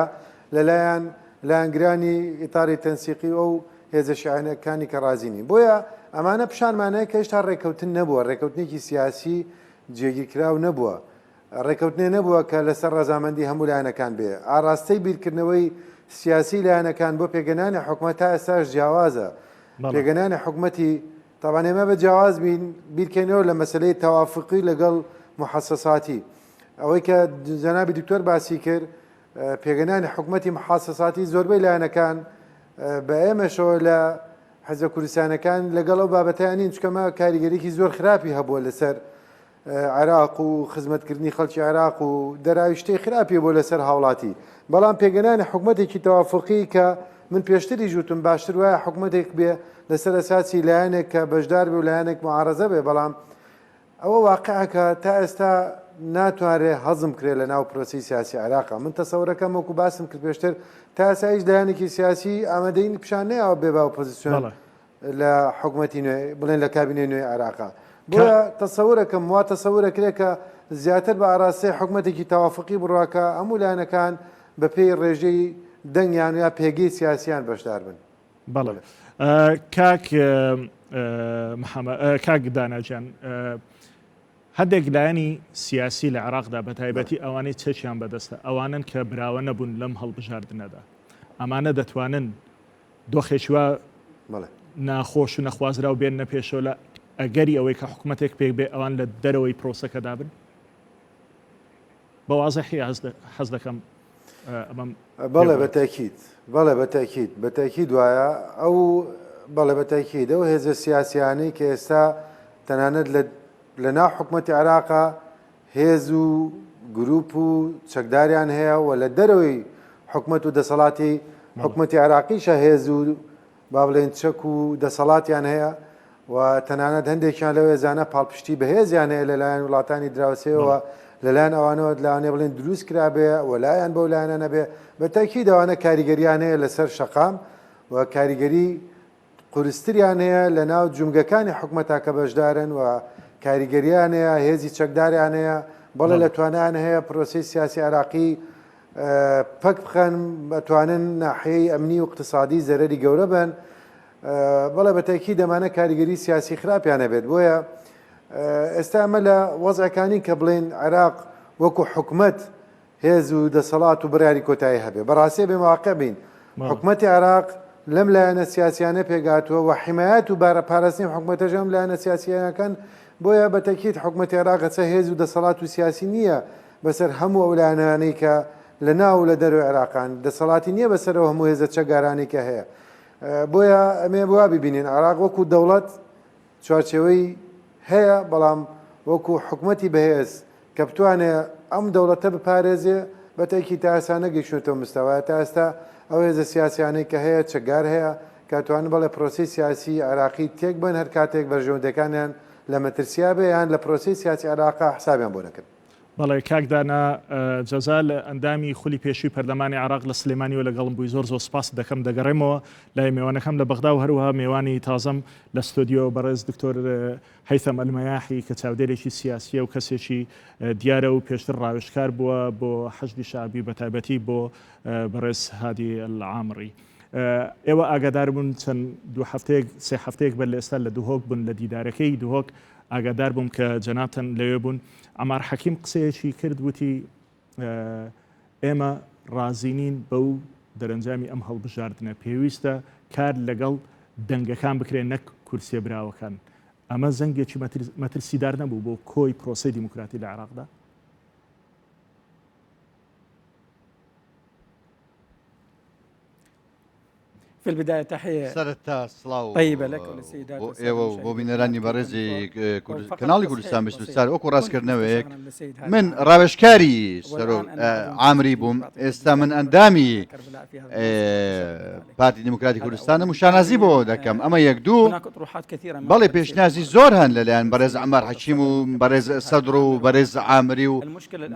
لەلایەن لایەنگرانی ئیتاری تەنسیقی و ئەو هێزە شیعەکانی کە ڕازی نین. بۆیە ئەمانە پیشانمانەیە کە هێشتا ڕێککەوتن نەبووە، ڕێککەوتنێکی سیاسی جێگیرکراو نەبووە، ڕێککەوتنێ نەبووە کە لەسەر ڕەزامەندی هەموو لایەنەکان بێ. ئاڕاستەی بیرکردنەوەی سیاسی لایەنەکان بۆ پێکهێنانی حکومەت تا ئێستاش جیاوازە. پێکهێنانی حکومەتی تەبعەن ئێمە بە جیاواز بین بیرکەینەوە لە مەسەلەی تەوافقی لەگەڵ موحەسەساتی. ئەوەی کە جەنابی دکتۆر باسی کرد پێگەنانی حکومەتی محاسەساتی زۆربەی لایەنەکان بە ئێمەشەوە لە حزبە کوردستانەکان لەگەڵ ئەو بابەتەیان نین، چونکە ئەمە کاریگەریی زۆر خراپی هەبووە لەسەر عێراق و خزمەتکردنی خەڵکی عێراق و دەراویشتەی خراپی بۆ لەسەر هاوڵاتی. بەڵام پێکهێنانی حکومەتێکی تەوافوقی کە من پێشتریش وتم باشتر وایە حکومەتێک بێ لەسەر ئەساسی لایەنێک کە بەشدار بێ و لایەنێک معارەزە بێ، بەڵام ئەوە واقعەکە تا ئێستا ناتوانرێ هەزم بکرێ لە ناو پرۆسەی سیاسی عێراقا. من تەسەورەکەم وەکو باسم کرد پێشتر تا ئێستا هیچ لایەنێکی سیاسی ئامادەیی پیشان نەیاوە بێ بە ئۆپۆزیسیۆن لە حکومەتی نوێ بڵێن لە کابینەی نوێی عێراقا. بۆیە تەسەورەکەم وا تەسەورەکرێ کە زیاتر بە ئاراستەی حکومەتێکی تەوافقی بڕوا کە هەموو لایەنەکان بە پێی ڕێژەی دەنگیان یا پێگەی سیاسیان بەشدار بن. بەڵێ کاک محەممەد کاک دانا گیان هەندێک لایەنی سیاسی لە عێراقدا بە تایبەتی ئەوانەی چەکیان بەدەستە ئەوانن کە براوە نەبوون لەم هەڵبژاردنەدا ئەمانە دەتوانن دۆخێکی وا ناخۆش و نەخوازراو بێننە پێشەوە لە ئەگەری ئەوەی کە حکوومەتێک پێک بێ ئەوان لە دەرەوەی پرۆسەکەدا بن بە وازحی حەز دەکەم ئەمەم بەڵێ بە تەکید بەڵێ بە تەکید بە تەکید وایە ئەو بەڵێ بە تەکید ئەو هێزە سیاسیانەی کە ئێستا تەنانەت لە لە ناو حکوومەتی عێراقا هێز و گروپ و چەکداریان هەیە و لە دەرەوەی حکومەت و دەسەڵاتی حکومەتی عێراقیشە هێز و با بڵێین چەک و دەسەڵاتیان هەیە و تەنانەت هەندێکیان لەو هێزانە پاڵپشتی بەهێزیان هەیە لەلایەن وڵاتانی دراوسێەوە لەلایەن ئەوانەوە لەوانەیە بڵێن دروست کرابێ وەلایان بەو لایەنە نەبێ بە تاکید ئەوانە کاریگەریان هەیە لەسەر شەقام و کاریگەری قورستریان هەیە لە ناو جومگەکانی حکومەتا کە بەشدارن و کاریگەریان هەیە هێزی چەکداریان هەیە بەڵێ لە توانایان هەیە پرۆسەی سیاسی عێراقی پەک بخەن، ئەتوانن ناحیەی ئەمنی و اقتصادی زەرەری گەورە بەن، بەڵێ بە تەئکید ئەمانە کاریگەری سیاسی خراپیان هەبێت، بۆیە ئێستا ئەمە لە وەزعەکانی کە بڵێن عێراق وەکو حکومەت هێز و دەسەڵات و بڕیاری کۆتایی هەبێ، بەڕاستی ئەبێ واقع بین، حکومەتی عێراق لەم لایەنە سیاسیانە پێکهاتووە و حیمایەت و بارە پاراستنی حکومەتەش ئەم لایەنە سیاسییەکان، بۆیە بە تەئکید حکومەتی عێراق هەچە هێز و دەسەڵات و سیاسی نییە بەسەر هەموو ئەو لایەنانەی کە لە ناو و لە دەرەوەی عێراقان، دەسەڵاتی نییە بەسەر ئەو هەموو هێزە چەکگارانەی کە هەیە. بۆیە ئەمێ وا ببینین عێراق وەکو دەوڵەت چوارچێوەی هەیە، بەڵام وەکو حکومەتی بەهێز کە بتوانێ ئەم دەوڵەتە بپارێزێ، بە تەئکید تا ئێستا نەگەیشتوونەتەوە مستەوایە. تا ئێستا ئەو هێزە سیاسیانەی کە هەیە، چەکگار هەیە کە ئەتوانن بەڵێ پرۆسەی سیاسی عێراقی تێک بەن هەر کاتێک بەرژەوەندیەکانیان لە مەترسیا بێ یان لە پرۆسەی سیاسی عێراقا حسابیان بۆ نەکەن. بەڵێ کاک دانا جەزا لە ئەندامی خولی پێشووی پەرلەمانی عێراق لە سلێمانیەوە لەگەڵم بووی زۆر زۆر سپاست دەکەم دەگەڕێمەوە لای مێوانەکەم لە بەغدا و هەروەها مێوانی تازەم لە ستۆدیۆ بەڕێز دکتۆر هەیثەم ئەلمەیاحی کە چاودێرێکی سیاسیە و کەسێکی دیارە و پێشتر ڕاوێژکار بووە بۆ حەشدی شەعبی بەتایبەتی بۆ بەڕێز هادی ئەلعامڕی. ئێوە ئاگادار بوون چەند دوو هەفتەیەک سێ هەفتەیەک بەر لە ئێستا لە دهۆک بوون لە دیدارەکەی دهۆک ئاگادار بووم کە جەنابتان لەوێ بوون عەمار حەکیم قسەیەکی کرد وتی ئێمە ڕازی نین بەو دەرەنجامی ئەم هەڵبژاردنە پێویستە کار لەگەڵ دەنگەکان بکرێن نەک کورسیە براوەکان ئەمە زەنگێکی مەترسیدار نەبوو بۆ کۆی پرۆسەی دیموکراتی لە عێراقدا؟ في البداية تحية سەرەتا سڵاو طيبة لك وللسيدات بۆ ئێوە و بۆ بینەرانی بەڕێزی کەناڵی کوردستان 24 وەکو ڕاستکردنەوەیەک من ڕاوێژکاری سەرۆک عامری بووم ئێستا من ئەندامی پارتی دیموکراتی کوردستانم و شانازی بۆ دەکەم ئەمە یەک دوو بەڵێ پێشنیازی زۆر هەن لەلایەن بەڕێز عەمار حەکیم و بەڕێز سەدر و بەڕێز عامری و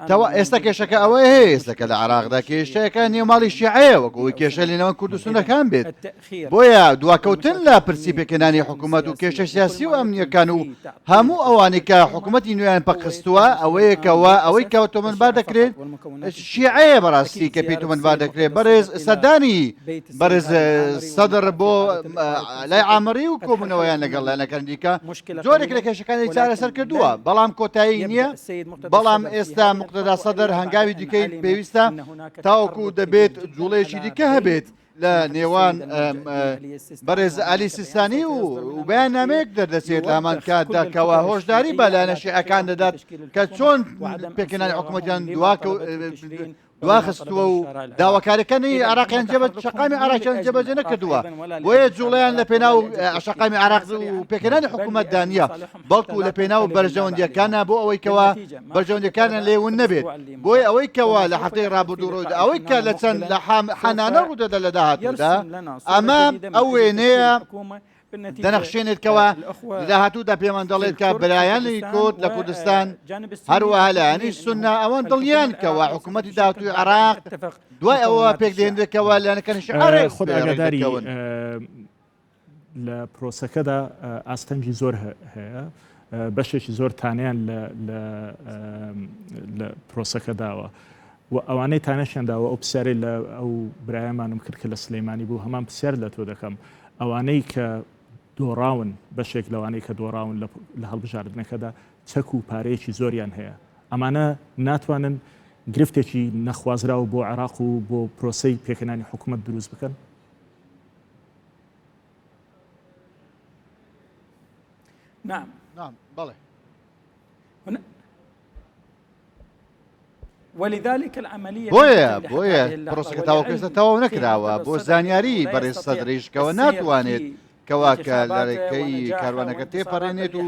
تەوا ئێستا کێشەکە ئەوەیە هەیە ئێستا کە لە عێراقدا کێشەکە نێو ماڵی شیعەیە وەک ئەوەی کێشە لە نێوان کورد و سوننەکان بێت بۆیە دواکەوتن لە پرسی پێکهێنانی حکوومەت و کێشە سیاسی و ئەمنییەکان و هەموو ئەوانەی کە حکوومەتی نوێیان پەکخستووە ئەوەیە کەوا ئەوەی کە تۆمەتبار دەکرێت شیعەیە بەڕاستی کە پێی تۆمەتبار دەکرێت بەڕێز سەردانی بەڕێز سەدر بۆ لای عامری و کۆبوونەوەیان لەگەڵ لایەنەکانی دیکە جۆرێک لە کێشەکانی چارەسەر کردووە بەڵام کۆتایی نییە بەڵام ئێستا مقتەدا سەدر هەنگاوی دیکەی پێویستە تاوەکو دەبێت جوڵەیەکی دیکە هەبێت لە نێوان بەڕێز عەلی سیستانی و بەیاننامەیەک دەردەچێت لە هەمان کاتدا کەوا هۆشداری بە لایەنە شیعەکان دەدات کە چۆن پێکهێنانی حکوومەتیان دواکەوت. دواخستووە و داواکاریەکانی عێراقیان جێبە شەقامی عێراقیان جێبەجێ نەکردووە بۆیە جوڵەیان لە پێناو شەقامی عێراق و پێکهێنانی حکوومەتدا نییە بەڵکو لە پێناو بەرژەوەندیەکانە بۆ ئەوەی کەوا بەرژەوەندیەکانیان لێ ون نەبێت بۆیە ئەوەی کەوا لە هەفتەی ڕابردوو ڕوویدا ئەوەی کە لە چەند لە حەنانە ڕوودەدا لە داهاتوودا ئەمە ئەو وێنەیە دەنەخشێنێت کەوا لە داهاتوودا پێمان دەڵێت کە برایانی کورد لە کوردستان هەروەها لایەنی سوننە ئەوان دڵنیان کەوا حکوومەتی داهاتووی عێراق دوای ئەوە پێکدێنرێت کەوا لایەنەکانی شیعە خۆت ئاگاداری لە پرۆسەکەدا ئاستەنگی زۆر هەیە بەشێکی زۆر تانیان لە پرۆسەکە داوە و ئەوانەی تانەشیان داوە ئەو پرسیارەی لە ئەو برایەمانم کرد کە لە سلەیمانی بوو هەمان پرسیار لە تۆ دەکەم ئەوانەی کە دۆڕاون بەشێک لەوانەی کە دۆڕاون لە هەڵبژاردنەکەدا چەک و پارەیەکی زۆریان هەیە ئەمانە ناتوانن گرفتێکی نەخوازراو بۆ عێراق و بۆ پرۆسەی پێکهێنانی حکوومەت دروست بکەن؟ نعم نعم بەڵێ ولذلك العملية بۆیە بۆیە پرۆسەکە تاوەکو ئێستا تەواو نەکراوە بۆ زانیاری بەڕێز سەدریش کەوە ناتوانێت کەوا کە لە ڕێگەی کاروانەکە تێپەڕێنێت و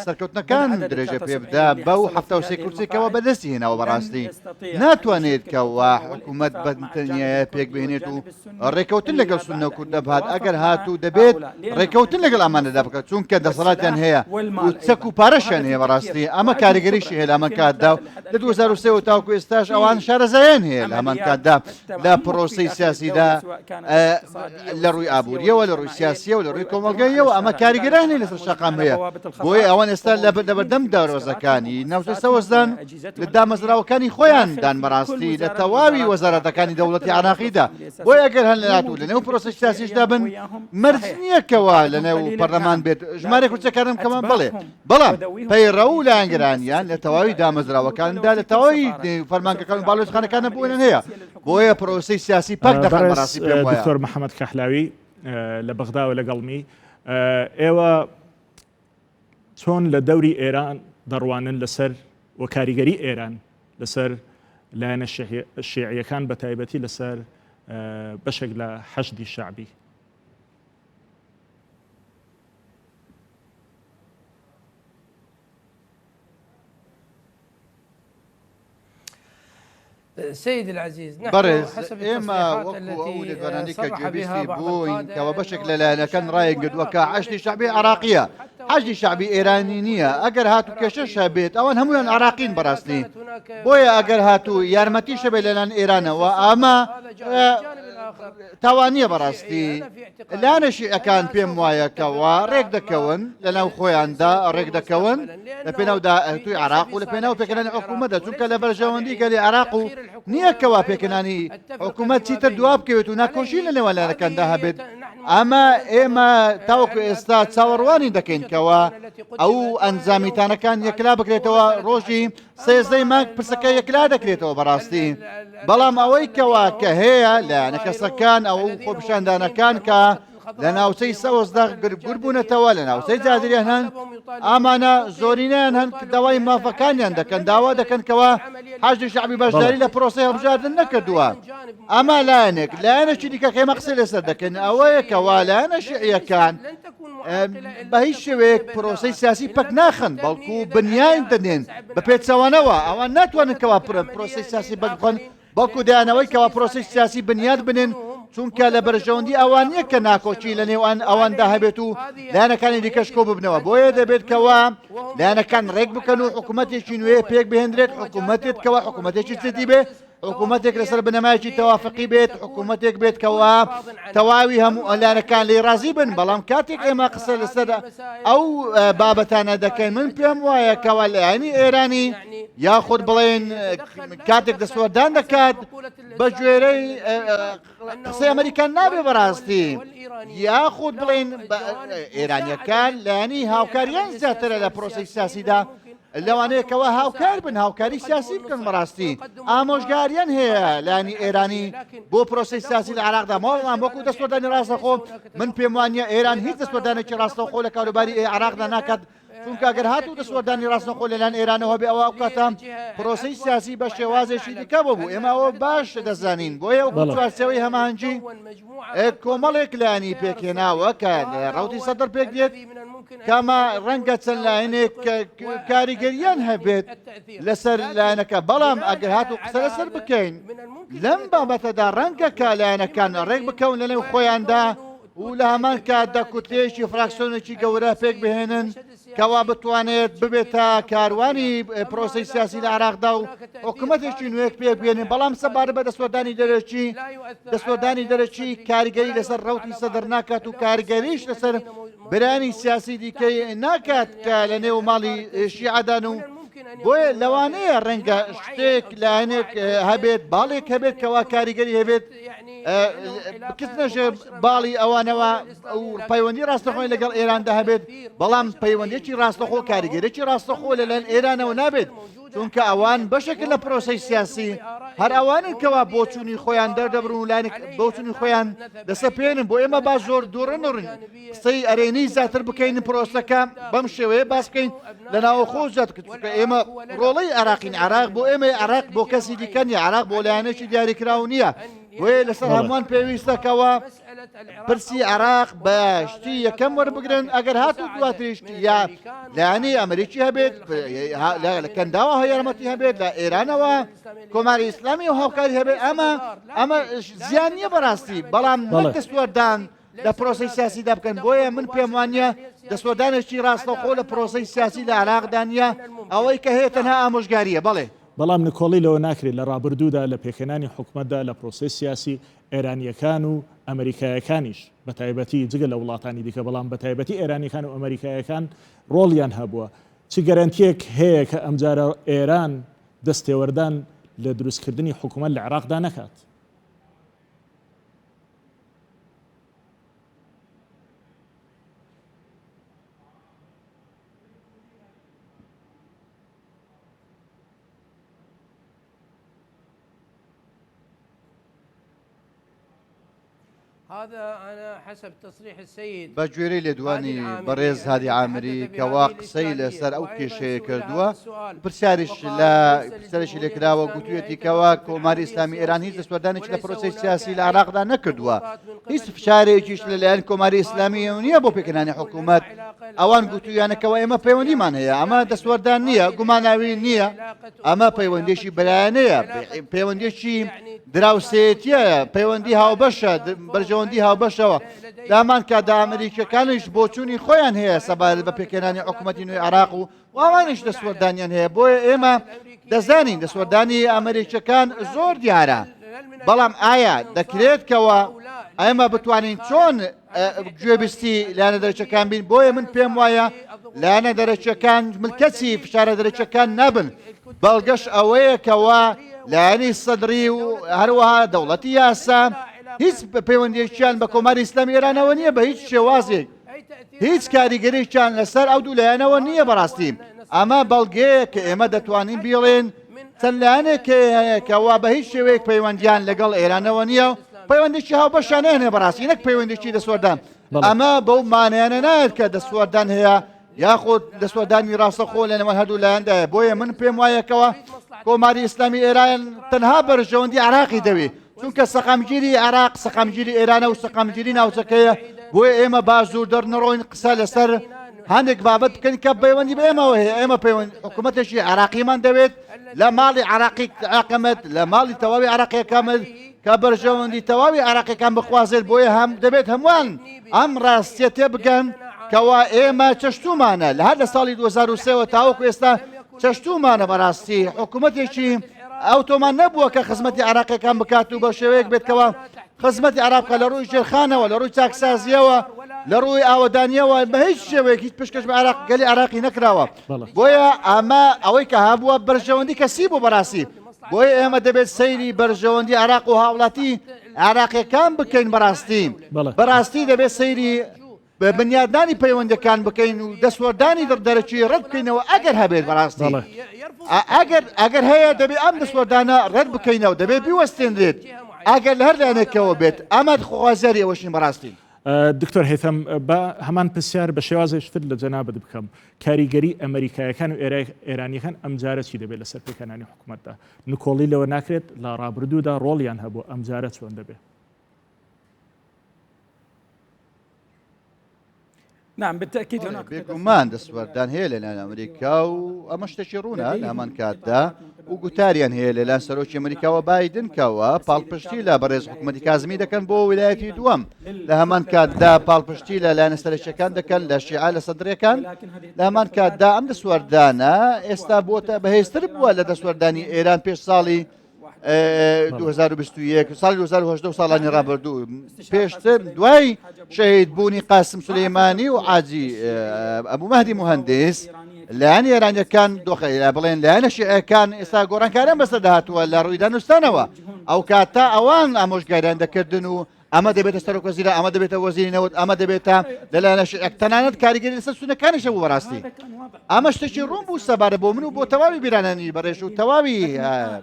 سەرکەوتنەکان درێژە پێ بدا بەو 73 کورسی کەوا بەدەستی هێناوە بەڕاستی ناتوانێت کەوا حکوومەت بە تەنیایە پێک بهێنێت و ڕێکەوتن لەگەڵ سوننە و کوردە بهات ئەگەر هاتوو دەبێت ڕێکەوتن لەگەڵ ئەمانەدا بکات چونکە دەسەڵاتیان هەیە و چەک و پارەشیان هەیە بەڕاستی ئەمە کاریگەریشی هەیە لە هەمان کاتدا و لە 2003 و تاوەکو ئێستاش ئەوان شارەزایان هەیە لە هەمان کاتدا لە پرۆسەی سیاسیدا لە ڕووی ئابووریەوە لە ڕووی سیاسیەوە لە ڕووی کۆمەڵگەیەوە ئەمە کاریگەرانی لەسەر شەقام هەیە بۆیە ئەوان ئێستا لە بەردەم دەروازەکانی ناوچەی سەوزدان لە دامەزراوەکانی خۆیان دان بەڕاستی لە تەواوی وەزارەتەکانی دەوڵەتی عراقیدا بۆیە ئەگەر هەن لەناتوو لە نێو پرۆسەی سیاسیشدا بن مەرج نییە کەوا لە نێو پەرلەمان بێت ژمارەی کورسیەکانم کەمان بڵێ بەڵام پەیڕەو و لایەنگرانیان لە تەواوی دامەزراوەکاندا لە تەواوی فەرمانگەکان و باڵیۆزخانەکانە بوونیان هەیە بۆیە پرۆسەی سیاسی پەک دەخەن بەڕاستی پێم وایە. دکتۆر محەممەد کەحلاوی لە بەغداوە لەگەڵمی ئێوە چۆن لە دەوری ئێران دەڕوانن لەسەر و کاریگەری ئێران لەسەر لایەنە شیعیەکان بە تایبەتی لەسەر بەشێک لە حەشدی شەعبی؟ بەڕێز، ئێمە وەکو ئەو لێدوانانەی کە گوێبیستی بووین کەوا بەشێک لە لایەنەکان ڕایانگردووە کە حەشدی شەعبی عێراقییە، حەشدی شەعبی ئێرانی نییە، ئەگەر هاتوو کێشەش هەبێت ئەوان هەموویان عێراقین بەڕاستی، بۆیە ئەگەر هاتوو یارمەتیش هەبێت لەلایەن ئێرانەوە ئەمە تاوان نییە بەڕاستی. لایەنە شیعەکان پێم وایە کەوا ڕێک دەکەون لەناو خۆیاندا ڕێک دەکەون لە پێناو داهاتووی عێراق و لە پێناو پێکهێنانی حکوومەتدا چونکە لە بەرژەوەندی گەلی عێراق و نییە کەوا پێکهێنانی حکوومەت چیتر دوا بکەوێت و ناکۆکی لە نێوان لایەنەکاندا هەبێت ئەمە ئێمە تاوەکو ئێستا چاوەڕوانی دەکەین کەوا ئەو ئەنجامی تانەکان یەکلا بکرێتەوە ڕۆژی سێزدەی مانگ پرسەکە یەکلا دەکرێتەوە بەڕاستی بەڵام ئەوەی کەوا کە هەیە لایەنە کەسەکان ئەو خۆپیشاندانەکان کە لە ناوچەی سەوزدا گربوونەتەوە لە ناوچەی جادریان هەن ئامانە زۆرینیان هەن داوای مافەکانیان دەکەن داوا دەکەن کەوا حەشدی شەعبی بەشداری لە پرۆسەی هەڵبژاردن نەکردووە ئەمە لایەنێک لایەنێکی دیکە کە ئێمە قسەی لەسەر دەکەین ئەوەیە کەوا لایەنە شیعیەکان بە هیچ شێوەیەک پرۆسەی سیاسی پەک ناخەن بەڵکو بنیان دەنێن بە پێچەوانەوە ئەوان ناتوانن کەوا پرۆسەی سیاسی پەک بخەن بەڵکو دەیانەوەی کەوا پرۆسەی سیاسی بنیات بنێن چونکە لە بەرژەوەندی ئەوان نییە کە ناکۆکی لە نێوان ئەواندا هەبێت و لایەنەکانی دیکەش کۆ ببنەوە بۆیە دەبێت کەوا لایەنەکان ڕێک بکەن و حکوومەتێکی نوێ پێک بهێنرێت حکوومەتێک کەوا حکوومەتێکی جدی بێ حکوومەتێک لەسەر بنەمایەکی تەوافقی بێت، حکوومەتێک بێت کەوا تەواوی هەموو لایەنەکان لێی ڕازی بن، بەڵام کاتێک ئێمە قسە لەسەر ئەو بابەتانە دەکەین من پێم وایە کەوا لایەنی ئێرانی یاخود بڵێن کاتێک دەستوەردان دەکات بە گوێرەی قسەی ئەمریکا نابێ بەڕاستی یاخود بڵێن ئێرانیەکان لایەنی هاوکاریان زیاترە لە پرۆسەی سیاسیدا لەوانەیە کەوا هاوکار بن هاوکاری سیاسی بکەن بەڕاستی ئامۆژگاریان هەیە لایەنی ئێرانی بۆ پرۆسەی سیاسی لە عێراقدا بەڵام وەکو دەستوەردانی ڕاستەخۆ من پێم وانە ئێران هیچ دەستوەردانێکی ڕاستەوخۆ لە کاروباری عێراقدا ناکات. چونکە ئەگەر هاتوو دەستوەردانی ڕاستەوخۆ لەلایەن ئێرانەوە هەبێ ئەوا ئەو کاتە پرۆسەی سیاسی بە شێوازێکی دیکە بۆ بوو ئێمە ئەوە باش دەزانین بۆیە وەکو چوارچێوەی هەماهەنگی کۆمەڵێک لایەنی پێکهێناوە کە لە ڕەوتی سەدر پێک دێت کەمە ڕەنگە چەند لایەنێک کاریگەریان هەبێت لەسەر لایەنەکە بەڵام ئەگەر هاتوو قسە لەسەر بکەین لەم بابەتەدا ڕەنگە کە لایەنەکان ڕێک بکەون لەنێو خۆیاندا و لە هەمان کاتدا کوتلەیەکی فراکسیۆنێکی گەورە پێک بهێنن کەوا بتوانێت ببێتە کاروانی پرۆسەی سیاسی لە عێراقدا و حکوومەتێکی نوێک پێک بێنن بەڵام سەبارەت بە دەستوەردانی دەرەکی دەستوەردانی دەرەکی کاریگەری لەسەر ڕەوتی سەدر ناکات و کاریگەریش لەسەر برانی سیاسی دیکەی ناکات کە لە نێو ماڵی شیعەدان و بۆیە لەوانەیە ڕەنگە شتێک لایەنێک هەبێت باڵێک هەبێت کەوا کاریگەری هەبێت بکردنە ژێر باڵی ئەوانەوە و پەیوەندی ڕاستەخۆی لەگەڵ ئێراندا هەبێت بەڵام پەیوەندێکی ڕاستەخۆ کاریگەرێکی ڕاستەخۆ لەلایەن ئێرانەوە نابێت چونکە ئەوان بەشێکن لە پرۆسەی سیاسی هەر ئەوانن کەوا بۆچوونی خۆیان دەردەبرن و لایەنێک بۆچوونی خۆیان دەسەپێنن بۆ ئێمە با زۆر دوورە نەڕین قسەی ئەرێنی زیاتر بکەین پرۆسەکە بەم شێوەیە باس بکەین لە ناوەخۆ زیات چونکە ئێمە ڕۆڵەی عێراقین عێراق بۆ ئێمەی عێراق بۆ کەسی دیکە نییە عێراق بۆ لایەنێکی دیاریکراو نییە بۆیە لەسەر هەمووان پێویستە کەوا پرسی عێراق بە شتی یەکەم وەربگرن ئەگەر هاتوو دواتریش یا لایەنی ئەمریکی هەبێت لە کەنداوە یارمەتی هەبێت لە ئێرانەوە کۆماری ئیسلامی و هاوکاری هەبێت ئەمە ئەمە زیان نییە بەڕاستی بەڵام نەک دەستوەردان لە پرۆسەی سیاسیدا بکەن بۆیە من پێم وانە دەستوەردانێکی ڕاستەوخۆ لە پرۆسەی سیاسی لە عێراقدا نییە ئەوەی کە هەیە تەنها ئامۆژگارییە بەڵێ. بەڵام نکۆڵی لەوە ناکرێت لە ڕابردوودا لە پێکهێنانی حکومەتدا لە پرۆسەی سیاسی ئێرانییەکان و ئەمریکایەکانیش بە تایبەتی جگە لە وڵاتانی دیکە بەڵام بە تایبەتی ئێرانیەکان و ئەمریکایەکان ڕۆڵیان هەبووە چ گەرەنتیەک هەیە کە ئەمجارە ئێران دەستێوەردان لە دروستکردنی حکومەت لە عێراقدا نەکات؟ بە گوێرەی لێدوانی بەڕێز هادی عامری کەوا قسەی لەسەر ئەو کێشەیە کردووە، پرسیاریش لە پرسیارێکی لێکراوە گوتویەتی کەوا کۆماری ئیسلامی ئێران هیچ دەستوەردانێکی لە پرۆسەی سیاسی لە عێراقدا نەکردووە، هیچ فشارێکیش لەلایەن کۆماری ئیسلامییەوە نییە بۆ پێکهێنانی حکوومەت، ئەوان گوتویانە کەوا ئێمە پەیوەندیمان هەیە، ئەمە دەستوەردان نییە، گوماناوی نییە، ئەمە پەیوەندییەکی برایانەیە، پەیوەندییەکی دراوسێیەتییە، پەیوەندی هاوبەشە، بەرژەوەندی هاوبەشەوە، لە هەمان کاتدا ئەمریکییەکانیش بۆچوونی خۆیان هەیە سەبارەت بە پێکهێنانی حکوومەتی نوێی عێراق و ئەوانیش دەستوەردانیان هەیە، بۆیە ئێمە دەزانین دەستوەردانی ئەمریکییەکان زۆر دیارە، بەڵام ئایا دەکرێت کەوا ئێمە بتوانین چۆن گوێبیستی لایەنە دەرەکیەکان بین بۆیە من پێم وایە لایەنە دەرەکیەکان ملکەچی فشارە دەرەکیەکان نابن بەڵگەش ئەوەیە کەوا لایەنی سەدری و هەروەها دەوڵەتی یاسا هیچ پەیوەندیەکیان بە کۆماری ئیسلامی ئێرانەوە نییە بە هیچ شێوازێک هیچ کاریگەریکیان لەسەر ئەو دوو لایەنەوە نییە بەڕاستی ئەمە بەڵگەیە کە ئێمە دەتوانین بیڵێن چەند لایەنێک هەیە کە وا بە هیچ شێوەیەک پەیوەندیان لەگەڵ ئێرانەوە نییە و پەیوەندێکی هاوبەشیان هەیە بەڕاستی نەک پەیوەندێکی دەستوەردان ئەمە بەو مانایانە نایەت کە دەستوەردان هەیە یاخود دەستوەردانی ڕاستەخۆ لە نێوان هەردوو لایەندایە بۆیە من پێم وایەکەوە کۆماری ئیسلامی ئێران تەنها بەرژەوەندی عراقی دەوێت چونکە سەقامگیری عێراق سەقامگیری ئێرانە و سەقامگیری ناوچەکەیە بۆیە ئێمە با زۆر دەرنەڕۆین قسە لەسەر هەندێک بابەت بکەین کە پەیوەندی بە ئێمەوە هەیە ئێمە پەیوەند حکوومەتێکی عێراقیمان دەوێت لە ماڵی عراقی عراقەمەت لە ماڵی تەواوی عراقیەکەمت کە بەرژەوەندی تەواوی عراقیەکان بخوازێت بۆیە هەم دەبێت هەمووان ئەم ڕاستیە تێبگەن کەوا ئێمە چەشتومانە لە هەر لە ساڵی 2023ەوە تاوەکو ئێستا چەشتومانە بەڕاستی حکوومەتێکی ئەوتۆمان نەبووە کە خزمەتی عراقیەکان بکات و بە شێوەیەک بێت کەوا خزمەتی عراق بکات لە ڕووی ژێرخانەوە لە ڕووی چاکسازیەوە لە ڕووی ئاوەدانیەوە بە هیچ شێوەیەک هیچ پشکەش بە عراق گەلی عراقی نەکراوە بۆیە ئەمە ئەوەی کە هەبووە بەرژەوەندی کەسی بوو بەڕاستی بۆیە ئێمە دەبێت سەیری بەرژەوەندی عراق و هاوڵاتی عراقیەکان بکەین بەڕاستی بەڕاستی دەبێت سەیری بە بنیادنانی پەیوەندیەکان بکەین و دەستوەردانی دەرەکی ڕەت بکەینەوە ئەگەر هەبێت بەڕاستی ئەگەر ئەگەر هەیە دەبێت ئەم دەستوەردانە ڕەت بکەینەوە دەبێت بیوەستێنرێت ئەگەر لە هەر لایەنێکەوە بێت ئەمە خوازیاری ئەوەشین بەڕاستی. دکتۆر هەیثەم با هەمان پرسیار بە شێوازێکی تر لە جەنابت بکەم کاریگەری ئەمریکایەکان و ئێرانیەکان ئەمجارە چی دەبێت لەسەر پێکهێنانی حکوومەتدا نکۆڵی لەوە ناکرێت لە ڕابردوودا ڕۆڵیان هەبوو ئەمجارە چۆن دەبێت؟ نعم بالتأكيد هناك بێگومان دەستوەردان هەیە لەلایەن ئەمریکا و ئەمە شتێکی ڕوونە لە هەمان کاتدا و گوتاریان هەیە لەلایەن سەرۆکی ئەمریکاوە بایدن کەوە پاڵپشتی لە بەڕێز حکوومەتی کازمی دەکەن بۆ ویلایەتی دووەم لە هەمان کاتدا پاڵپشتی لە لایەنە سەرەکیەکان دەکەن لە شیعە لە سەدرەکان لە هەمان کاتدا ئەم دەستوەردانە ئێستا بۆتە بەهێزتر بووە لە دەستوەردانی ئێران پێش ساڵی 2021 ساڵی 2018 ساڵانی ڕابردوو پێشتر دوای شەهید بوونی قاسم سلەیمانی و عاجی ئەبوو مەهدی مهندس لایەن ئێرانیەکان دۆخە بڵێن لایەنە شیعەکان ئێستا گۆڕانکاریان بەسەر داهاتووە لە ڕووی دانوستانەوە ئەو کاتە ئەوان ئامۆژگاریان دەکردن و ئەمە دەبێتە سەرۆک وەزیرە ئەمە دەبێتە وەزیری نەوت ئەمە دەبێتە لەلایەنە شیعەک تەنانەت کاریگەری لەسەر سونەکانیش هەبوو بەڕاستی ئەمە شتێکی ڕوون بوو سەبارە بۆ من و بۆ تەواوی بیرانانی بەڕێژ و تەواوی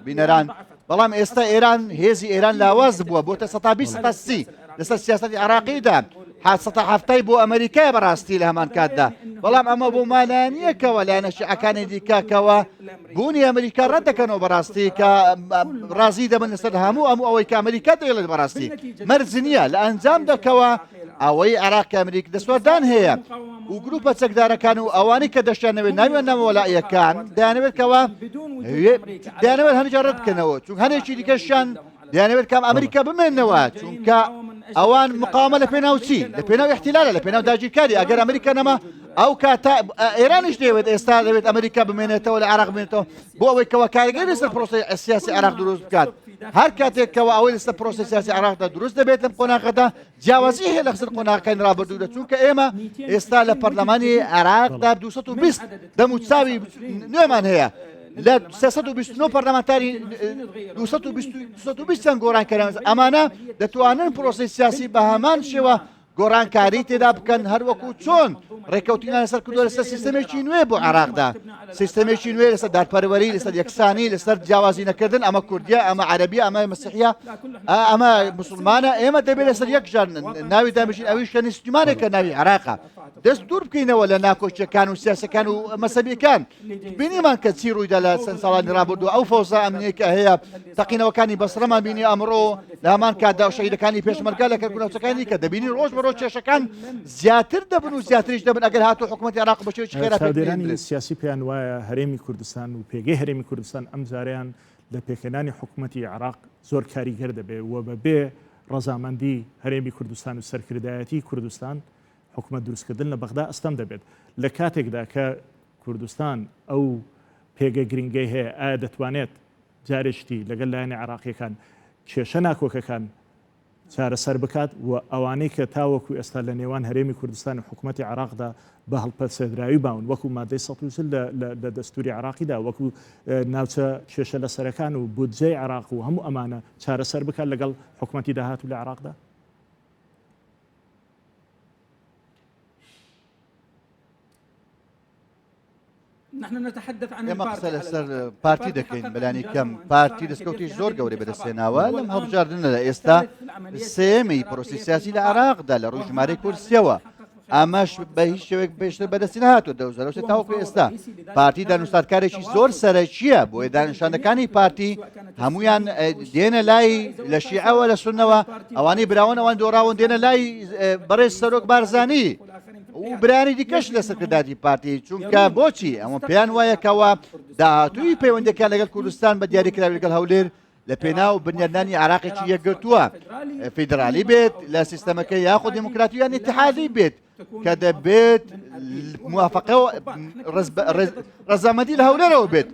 بینەران بەڵام ئێستا ئێران هێزی ئێران لاواز بووە بۆتە 120 تا 30 لەسەر سیاسەتی عراقیدا حاسەتە هەفتای بۆ ئەمریکای بەڕاستی لە هەمان کاتدا بەڵام ئەمە بۆ مالانیەکەوە لایەنە شیعەکانی دیکەکەوە بوونی ئەمریکا ڕەت دەکەنەوە بەڕاستی کە ڕازی دەبن لەسەر هەموو ئەم ئەوەی کە ئەمریکا دەیڵێت بەڕاستی مەرج نییە لە ئەنجام دەکەوە ئەوەی عێراق کە ئەمریک دەستوەردان هەیە و گروپە چەکدارەکان و ئەوانەی کە دەشیانەوێت ناویان ناوەلایەکان دەیانەوێت کەەوە دەیانەوێت هەنجا ڕەت بکەنەوە چون هەنێکی دیکەشیان دەیانەوێت کام ئەمریکا بمێنەوە چونکە ئەوان مقاومە لە پێناو چی لە پێناو احتیلالە لە پێناو داگیرکاری ئەگەر ئەمریکا نەما ئەو کاتە ئێرانیش دەیەوێت ئێستا دەوێت ئەمریکا بمێنێتەوە لە عراق بمێنێتەوە بۆ ئەوەی کەەوە کاریگەری لەسەر پرۆسەی سیاسی عراق دروست بکات هەر کاتێک کەەوە ئەوەی لەسەر پرۆسەی سیاسی عراقدا دروست دەبێت لەم قۆناغەدا جیاوازی هەیە لە خسر قۆناغەکانی ڕابردوودا چونکە ئێمە ئێستا لە پەرلەمانی عێراقدا 220 دەم و چاوی نوێمان هەیە لە 329 پەرلەمانتاری 220 گۆڕانکاریان ئەمانە دەتوانن پرۆسی سیاسی بە هەمان شێوە گۆڕانکاری تێدا بکەن هەروەکو چۆن ڕێککەوتنیان لەسەر کردووە لەسەر سیستەمێکی نوێ بۆ عێراقدا سیستەمێکی نوێ لەسەر دادپەروەری لەسەر یەکسانی لەسەر جیاوازی نەکردن ئەمە کوردیە ئەمە عەرەبیە ئەمە مەسیحیە ئەمە مسلمانە ئێمە دەبێت لەسەر یەک ژان ناوی دابژین ئەویش کە نیشتیمانێکە ناوی عێراقە دەست دوور بکەینەوە لە ناکۆکیەکان و سیاسەکان و مەسەبیەکان بینیمان کە چی ڕوویدا لە چەند ساڵانی ڕابردوو ئەو فەوزا ئەمنیەی کە هەیە تەقینەوەکانی بەسرەمان بینی ئەمڕۆ لە هەمان کاتدا شەهیدەکانی پێشمەرگە لە کەرکوک ناوچەکانی کە دەبینی ڕۆژ بە ڕۆژ کێشەکان زیاتر دەبن و زیاتریش دەبن ئەگەر هاتوو حکوومەتی عێراق بە شێوەیەکی خێرا پێک چاودێرانی نەهێنرێت. سیاسی پێیان وایە هەرێمی کوردستان و پێگەی هەرێمی کوردستان ئەمجارەیان لە پێکهێنانی حکوومەتی عێراق زۆر کاریگەر دەبێت و بەبێ ڕەزامەندی هەرێمی کوردستان و سەرکردایەتی کوردستان حکومەت دروستکردن لە بەغدا ئەستەم دەبێت لە کاتێکدا کە کوردستان ئەو پێگە گرنگەی هەیە ئایا دەتوانێت جارێکی لەگەل لایەنە عێراقیەکان کێشە ناکۆکەکان چارەسەر بکات و ئەوانەی کە تاوەکو ئێستا لە نێوان هەرێمی کوردستان و حکوومەتی عێراقدا بە هەڵپەسێردراوی باون وەکو مادەی 140 لە دەستوری عێراقیدا وەکو ناوچە کێشە لەسەرەکان و بودجەی عێراق و هەموو ئەمانە چارەسەر بکات لەگەڵ حکوومەتی داهاتوو لە عێراقدا؟ ئێمە قسە لەسەر پارتی دەکەین بەلانی کەم پارتی دەستکەوتی زۆر گەورەی بەدەستهێناوە لەم هەڵبژاردنە لە ئێستا سێیەمی پرۆسی سیاسی لە عێراقدا لە ڕووی ژمارەی کورسیەوە ئەمەش بە هیچ شێوەیەک پێشتر بەدەستی نەهاتووە دەوزەرەوە تاوەکو ئێستا پارتی دانوستانکارێکی زۆر سەرەکیە بۆیە دانیشاندەکانی پارتی هەمویان دێنە لای لە شیعەوە لە سونەوە ئەوانەی براون ئەوان دۆڕاون دێنە لای بەڕێز سەرۆک بارزانی و برانی دیکەش لە سەرکرداتی پارتی چونکە بۆچی ئەمە پێیان وایە کەەوە داهاتووی پەیوەندەکان لەگەڵ کوردستان بە دیاریکراوی لەگەڵ هەولێر لە پێناو بنیادنانی عراقێکی یەکگرتووە فیدرالی بێت لە سیستەمەکە یاخود دیموکراتی یان ئیتحادی بێت کە دەبێت موافقە ڕەزامەندی لە هەولێرەوە بێت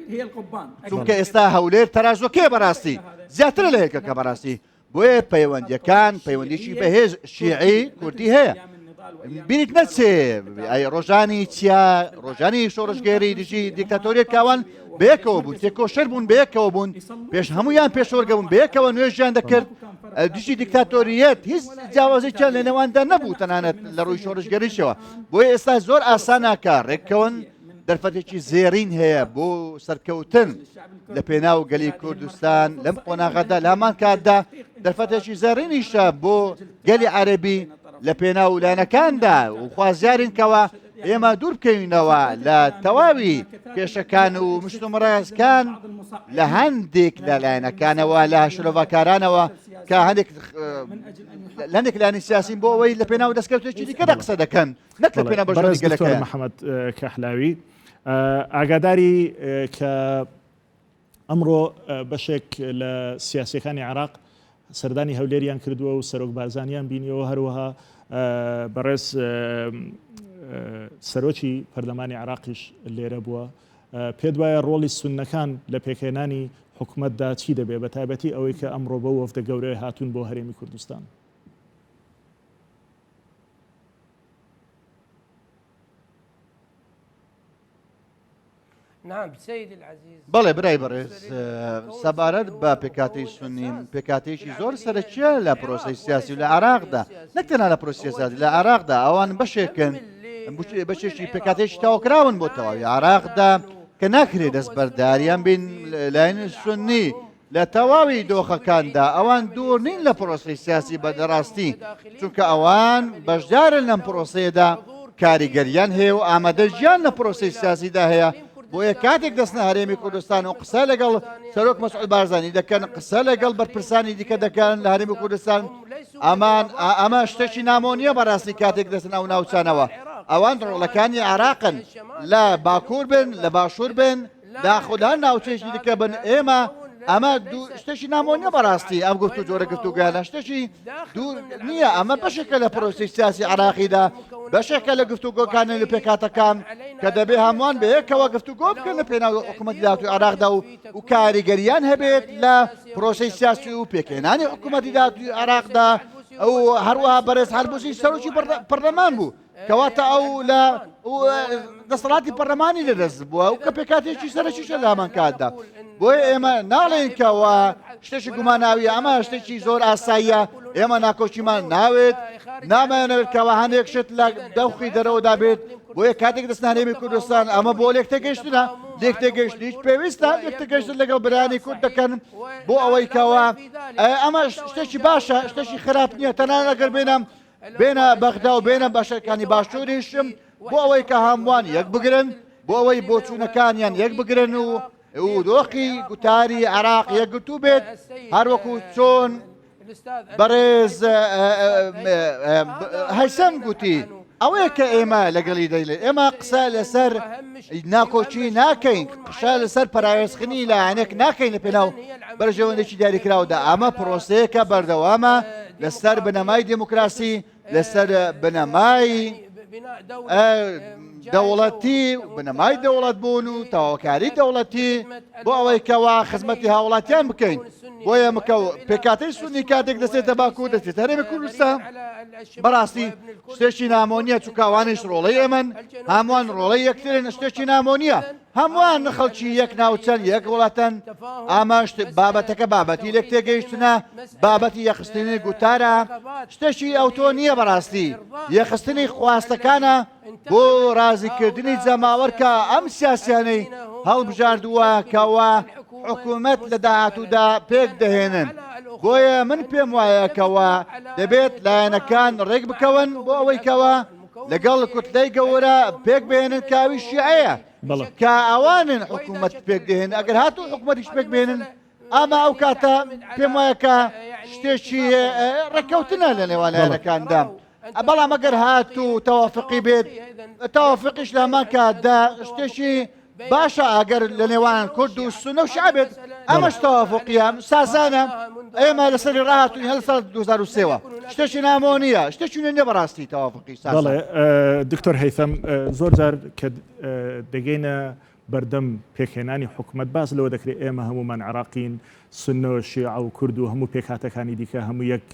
چونکە ئێستا هەولێر تەرازۆکێ بەڕاستی زیاترە لە یەکەکە بەڕاستی بۆیە پەیوەندیەکان پەیوەندیی بەهێز شیعی کوردی هەیە بیرت نەچێ ئەی ڕۆژانی چیا ڕۆژانی شۆڕشگێری دژی دیکتاتۆریەت کاوان بەیەکەوە بوون تێکۆشەر بوون بەیەکەوە بوون پێش هەمویان پێشۆرگە بوون بەیەکەوە نوێژیان دەکرد دژی دیکتاتۆریەت هیچ جیاوازێکیان لە نێواندا نەبوو تەنانەت لە ڕووی شۆڕشگەریشەوە بۆیە ئێستا زۆر ئاساناکە ڕێککەون دەرفەتێکی زێڕین هەیە بۆ سەرکەوتن لە پێناو گەلی کوردستان لەم قۆناغەدا لامان کاتدا دەرفەتێکی زێڕینیشە بۆ گەلی عەربی. لە پێناو لایەنەکاندا و خوازیارین کەوا ئێمە دوور بکەوینەوە لە تەواوی کێشەکان و مشتومڕەکان لە هەندێک لە لایەنەکانەوە لە شرۆڤەکارانەوە کە هەندێک لە هەندێک لایەنی سیاسین بۆ ئەوەی لە پێناو دەستکەوتێکی دیکەدا قسە دەکەن نەک لە پێناو بەرژەوەندی گەلەکەیان. محەممەد کەحلاوی ئاگاداری کە ئەمڕۆ بەشێک لە سیاسیەکانی عێراق سەردانی هەولێریان کردووە و سەرۆک بارزانیان بینیەوە هەروەها بەڕێز سەرۆکی پەرلەمانی عێراقیش لێرە بووە پێت وایە ڕۆڵی سوننەکان لە پێکهێنانی حکومەتدا چی دەبێت بە تایبەتی ئەوەی کە ئەمڕۆ بەو وەفدە گەورەیە هاتوون بۆ هەرێمی کوردستان؟ بەڵێ برای بەڕێز سەبارەت بە پێکهاتەی سوننی پێکهاتەیەکی زۆر سەرەکیە لە پرۆسەی سیاسی و لە عێراقدا نەک تەنها لە پرۆسەی سیاسی لە عێراقدا ئەوان بەشێکن بەشێکی پێکهاتەیەکی تەواوکراون بۆ تەواوی عێراقدا کە ناکرێت دەستبەرداریان بین لایەن سوننی لە تەواوی دۆخەکاندا ئەوان دوور نین لە پرۆسەی سیاسی بە دەڕاستی، چونکە ئەوان بەشدارن لەم پرۆسەیەدا، کاریگەریان هەیە و ئامادەگیان لە پرۆسەی سیاسیدا هەیە، بۆیە کاتێک دەچنە هەرێمی کوردستان و قسە لەگەڵ سەرۆک مەسعود بارزانی دەکەن، قسە لەگەڵ بەرپرسانی دیکە دەکەن لە هەرێمی کوردستان، ئەمان ئەمە شتێکی نامۆ نییە بەڕاستی کاتێک دەچنە ئەو ناوچانەوە، ئەوان ڕۆڵەکانی عێراقن، لە باکوور بن، لە باشوور بن، داخۆ لە هەر ناوچەیەکی دیکە بن ئێمە ئەمە شتێکی نامۆ نییە بەڕاستی ئەم گفت و جۆرە گفتوگۆیانە شتێکی دوور نییە ئەمە بەشێکە لە پرۆسی سیاسی عراقیدا بەشێکە لە گفتوگۆکانی لە پێکاتەکان کە دەبێ هەمووان بە یەکەوە گفتوگۆ بکەن لە پێناو حکوومەتی داهاتووی عراقدا و و کاریگەریان هەبێت لە پرۆسەی سیاسی و پێکهێنانی حکوومەتی داهاتووی عراقدا ئەو هەروەها بەڕێز حەلبوسی سەرۆکی پەرلەمان بوو کەواتە ئەو لە دەسەڵاتی پەرلەمانی لەدەست بووە و کە پێکاتێکی سەرەکیشە لە هەمان کاتدا بۆیە ئێمە ناڵێن کەەوە شتێکی گوماناویە ئەمە شتێکی زۆر ئاساییە ئێمە ناکۆکیمان ناوێت نامانەوێت کەەوە هەندێک شت لە دەوخی دەرەوەدا بێت بۆیە کاتێک دەستنە هەرێمی کوردستان ئەمە بۆ لێک تێگەیشتنە لێک تێگەیشتنیش پێویستە لێک تێگەیشتن لەگەڵ برانی کورد دەکەن بۆ ئەوەی کەەوە ئەمە شتێکی باشە شتێکی خراپ نییە تەنانەت ئەگەر بێنم بێنە بەغدا و بێنە بەشەکانی باشووریشم بۆ ئەوەی کە هەمووان یەک بگرن بۆ ئەوەی بۆچوونەکانیان یەک بگرن و و دۆخی گوتاری عێراق یەکگرتوو بێت هەروەکو چۆن بەڕێز هەیسەم گوتی ئەوەیە کە ئێمە لەگەڵی دەیڵێ ئێمە قسە لەسەر ناکۆکی ناکەین قسە لەسەر پەراوێزخنی لایەنێک ناکەین لە پێناو بەرژەوەندێکی دیاریکراودا ئەمە پرۆسەیەکە بەردەوامە لەسەر بنەمای دێموکراسی لەسەر بنەمای دەوڵەتی بنەمای دەوڵەت بوون و تەواوکاری دەوڵەتی بۆ ئەوەی کەوا خزمەتی هاوڵاتیان بکەین بۆیە مکە پێکاتەی سونی کاتێک دەچێتە باکوور دەچێت هەرێمی کوردستان بەڕاستی شتێکی نامۆ نییە چونکە ئەوانیش ڕۆڵەی ئێمەن هەمووان ڕۆڵەی یەکترن شتێکی نامۆ نییە هەمووان خەڵکی یەک ناوچەن یەک وڵاتن ئاماش بابەتەکە بابەتی لێک تێگەیشتنە بابەتی یەخستنی گوتارە شتێکی ئەوتۆ نییە بەڕاستی یەخستنی خواستەکانە بۆ ڕازیکردنی جەماوەر کە ئەم سیاسیانەی هەڵبژاردووە کەوا حکوومەت لە داهاتوودا پێک دەهێنن بۆیە من پێم وایە کەوا دەبێت لایەنەکان ڕێک بکەون بۆ ئەوەی کەوا لەگەڵ کوتلەی گەورە پێک بهێنن کاوی شیعەیە کە ئەوانن حکوومەت پێک دێن ئەگەر هاتوو حکوومەتیش پێک بێنن ئاما ئەو کاتە پێم وایە کە شتێکی ڕێککەوتنە لە نێوان لایەنەکاندا بەڵام ئەگەر هات و تەوافقی بێت تەوافقیش لە هەمان کاتدا شتێکی باشە ئەگەر لە نێوان کورد و سونە و شیعە بێت ئەمەش تەوافقیە سازانە ئێمە لەسەری ڕاهاتوین هەر ساڵ 2023ەوە شتێکی نامۆ نییە شتێکی نوێ نییە بەڕاستی تەوافقی سازان. بەڵێ دکتۆر هەیثەم زۆر جار کە دەگەینە بەردەم پێکهێنانی حکومەت باس لەوە دەکرێت ئێمە هەموومان عێراقین سوننە و شیعە و کورد و هەموو پێکهاتەکانی دیکە هەموو یەک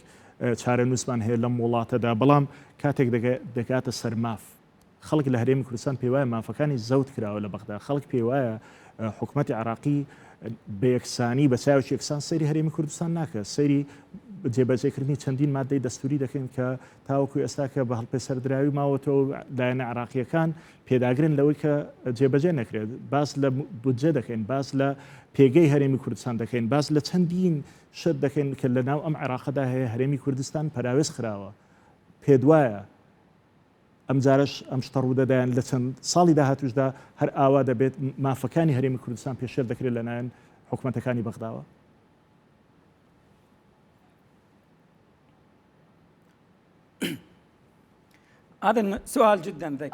چارەنووسمان هەیە لەم وڵاتەدا بەڵام کاتێک دەگاتە سەر ماف خەڵک لە هەرێمی کوردستان پێیوایە مافەکانی زەوت کراوە لە بەغدا خەڵک پێیوایە حکومەتی عێراقی بە یەکسانی بە چاوێکی یەکسان سەیری هەرێمی کوردستان ناکە سەیری جێبەجێکردنی چەندین مادەی دەستوری دەکەین کە تاوەکو ئێستا کە بە هەڵپێسەردراوی ماوەتەوە لایەنە عێراقیەکان پێداگرن لەوەی کە جێبەجێ نەکرێت باس لە بودجە دەکەین باس لە پێگەی هەرێمی کوردستان دەکەین باس لە چەندین شت دەکەین کە لە ناو ئەم عێراقەدا هەیە هەرێمی کوردستان پەراوێز خراوە. پێت وایە ئەمجارەش ئەم شتە ڕوودەدا یان لە چەند ساڵی داهاتووشدا هەر ئاوا دەبێت مافەکانی هەرێمی کوردستان پێشێل دەکرێت لەلایەن حکومەتەکانی بەغداوە؟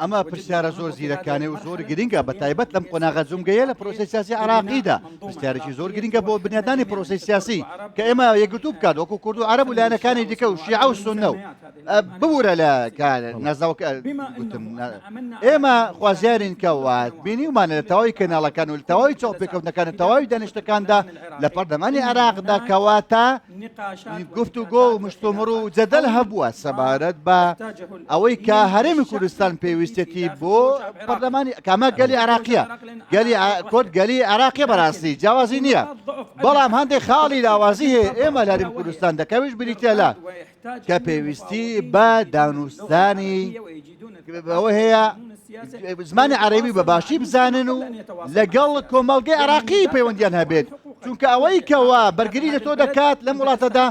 ئەمە پرسیارە زۆر زیرەکانەی و زۆر گرنگە بە تایبەت لەم قۆناغە جومگەیە لە پرۆسەی سیاسی عراقیدا پرسیارێکی زۆر گرنگە بۆ بنیادانی پرۆسەی سیاسی کە ئێمە یەکگرتوو بکات وەکو کورد و عەرەب و لایەنەکانی دیکە و شیعە و سوننە و ببورە لە نازناوەکە گوتم ئێمە خوازیارین کەوا بینیومانە لە تەواوی کەناڵەکان و لە تەواوی چاوپێکەوتنەکان و تەواوی دانیشتەکاندا لە پەرلەمانی عێراقدا کەواتە گفتوگۆ و مشتومڕ و جەدەل هەبووە سەبارەت بە ئەوەی کە هەرێمی کوردستان پێویستێتی بۆ پەرلەمانی کامە گەلی عراقیە گەلی کورد گەلی عراقیە بەڕاستی جیاوازی نییە بەڵام هەندێک خاڵی لاوازی هەیە ئێمە لە هەرێمی کوردستان دەکەویش بریتە لە کە پێویستی بە دانوستانی ئەوە هەیە زمانی عەرەبی بە باشی بزانن و لەگەڵ کۆمەڵگەی عراقی پەیوەندیان هەبێت چونکە ئەوەی کەوا بەرگری لە تۆ دەکات لەم وڵاتەدا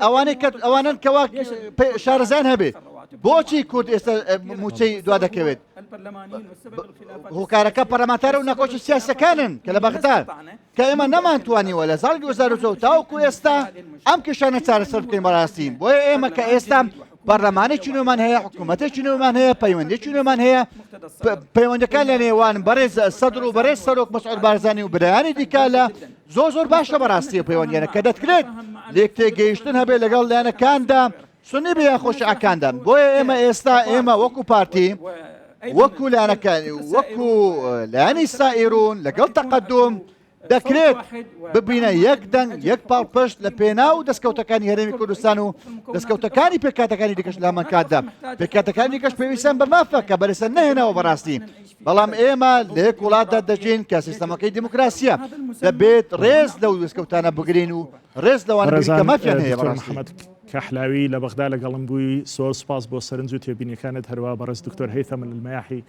ئەوانەی کە ئەوانن کەوا شارەزان هەبێت بۆچی کورد ئێستا موچەی دوا دەکەوێت هۆکارەکە پەرلەمانتارە و ناکۆکی سیاسەکانن کە لە بەغداد کە ئێمە نەمانتوانیوە لە ساڵی 2004 تاوەکو ئێستا ئەم کێشانە چارەسەر بکەین بەڕاستی بۆیە ئێمە کە ئێستا پەرلەمانێکی نوێمان هەیە حکوومەتێکی نوێمان هەیە پەیوەندێکی نوێمان هەیە پەیوەندەکان لە نێوان بەڕێز سەدر و بەڕێز سەرۆک مەسعود بارزانی و برایانی دیکە لە زۆر زۆر باشە بەڕاستی پەیوەندیانە کە دەکرێت لێک تێگەیشتن هەبێت لەگەڵ لایەنەکاندا سنی بێ یاخۆ شیعەکاندا بۆیە ئێمە ئێستا ئێمە وەکو پارتی وەکو لایەنەکانی وەکو لایەنی سائیرون لەگەڵ تەقەدوم دەکرێت ببینە یەک دەنگ یەک پاڵپشت لە پێناو دەستکەوتەکانی هەرێمی کوردستان و دەستکەوتەکانی پێکاتەکانی دیکەش لە هەمان کاتدا پێکاتەکانی دیکەش پێویستیان بە مافە کە بەرەسە نەهێناوە بەڕاستی بەڵام ئێمە لە یەک وڵاتدا دەژین کە سیستەمەکەی دیموکراسیە دەبێت ڕێز لەو دەستکەوتانە بگرین و ڕێز لەوانە بگرین کە مافیان هەیە بەڕاستی. محەمەد کەحلاوی لە بەغدا لەگەڵم بووی، زۆر سوپاس بۆ سەرنج و تێبینیەکانت، هەروەها بەڕێز دکتۆر هەیثەم المەیاحی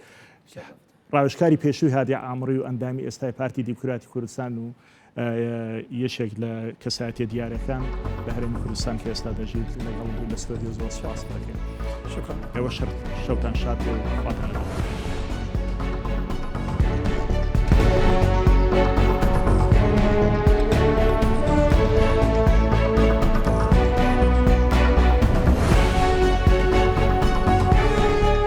ڕاوێژکاری پێشووی هادی عامڕی و ئەندامی ئێستای پارتی دیموکراتی کوردستان و یەکێک لە کەسایەتیە دیارەکان لە هەرێمی کوردستان کە ئێستا دەژیت لەگەڵم بوو لە ستۆدیۆ زۆر سوپاس دەکەین. ئێوە شەوتان شاد بێ و خواتان لەگەڵ.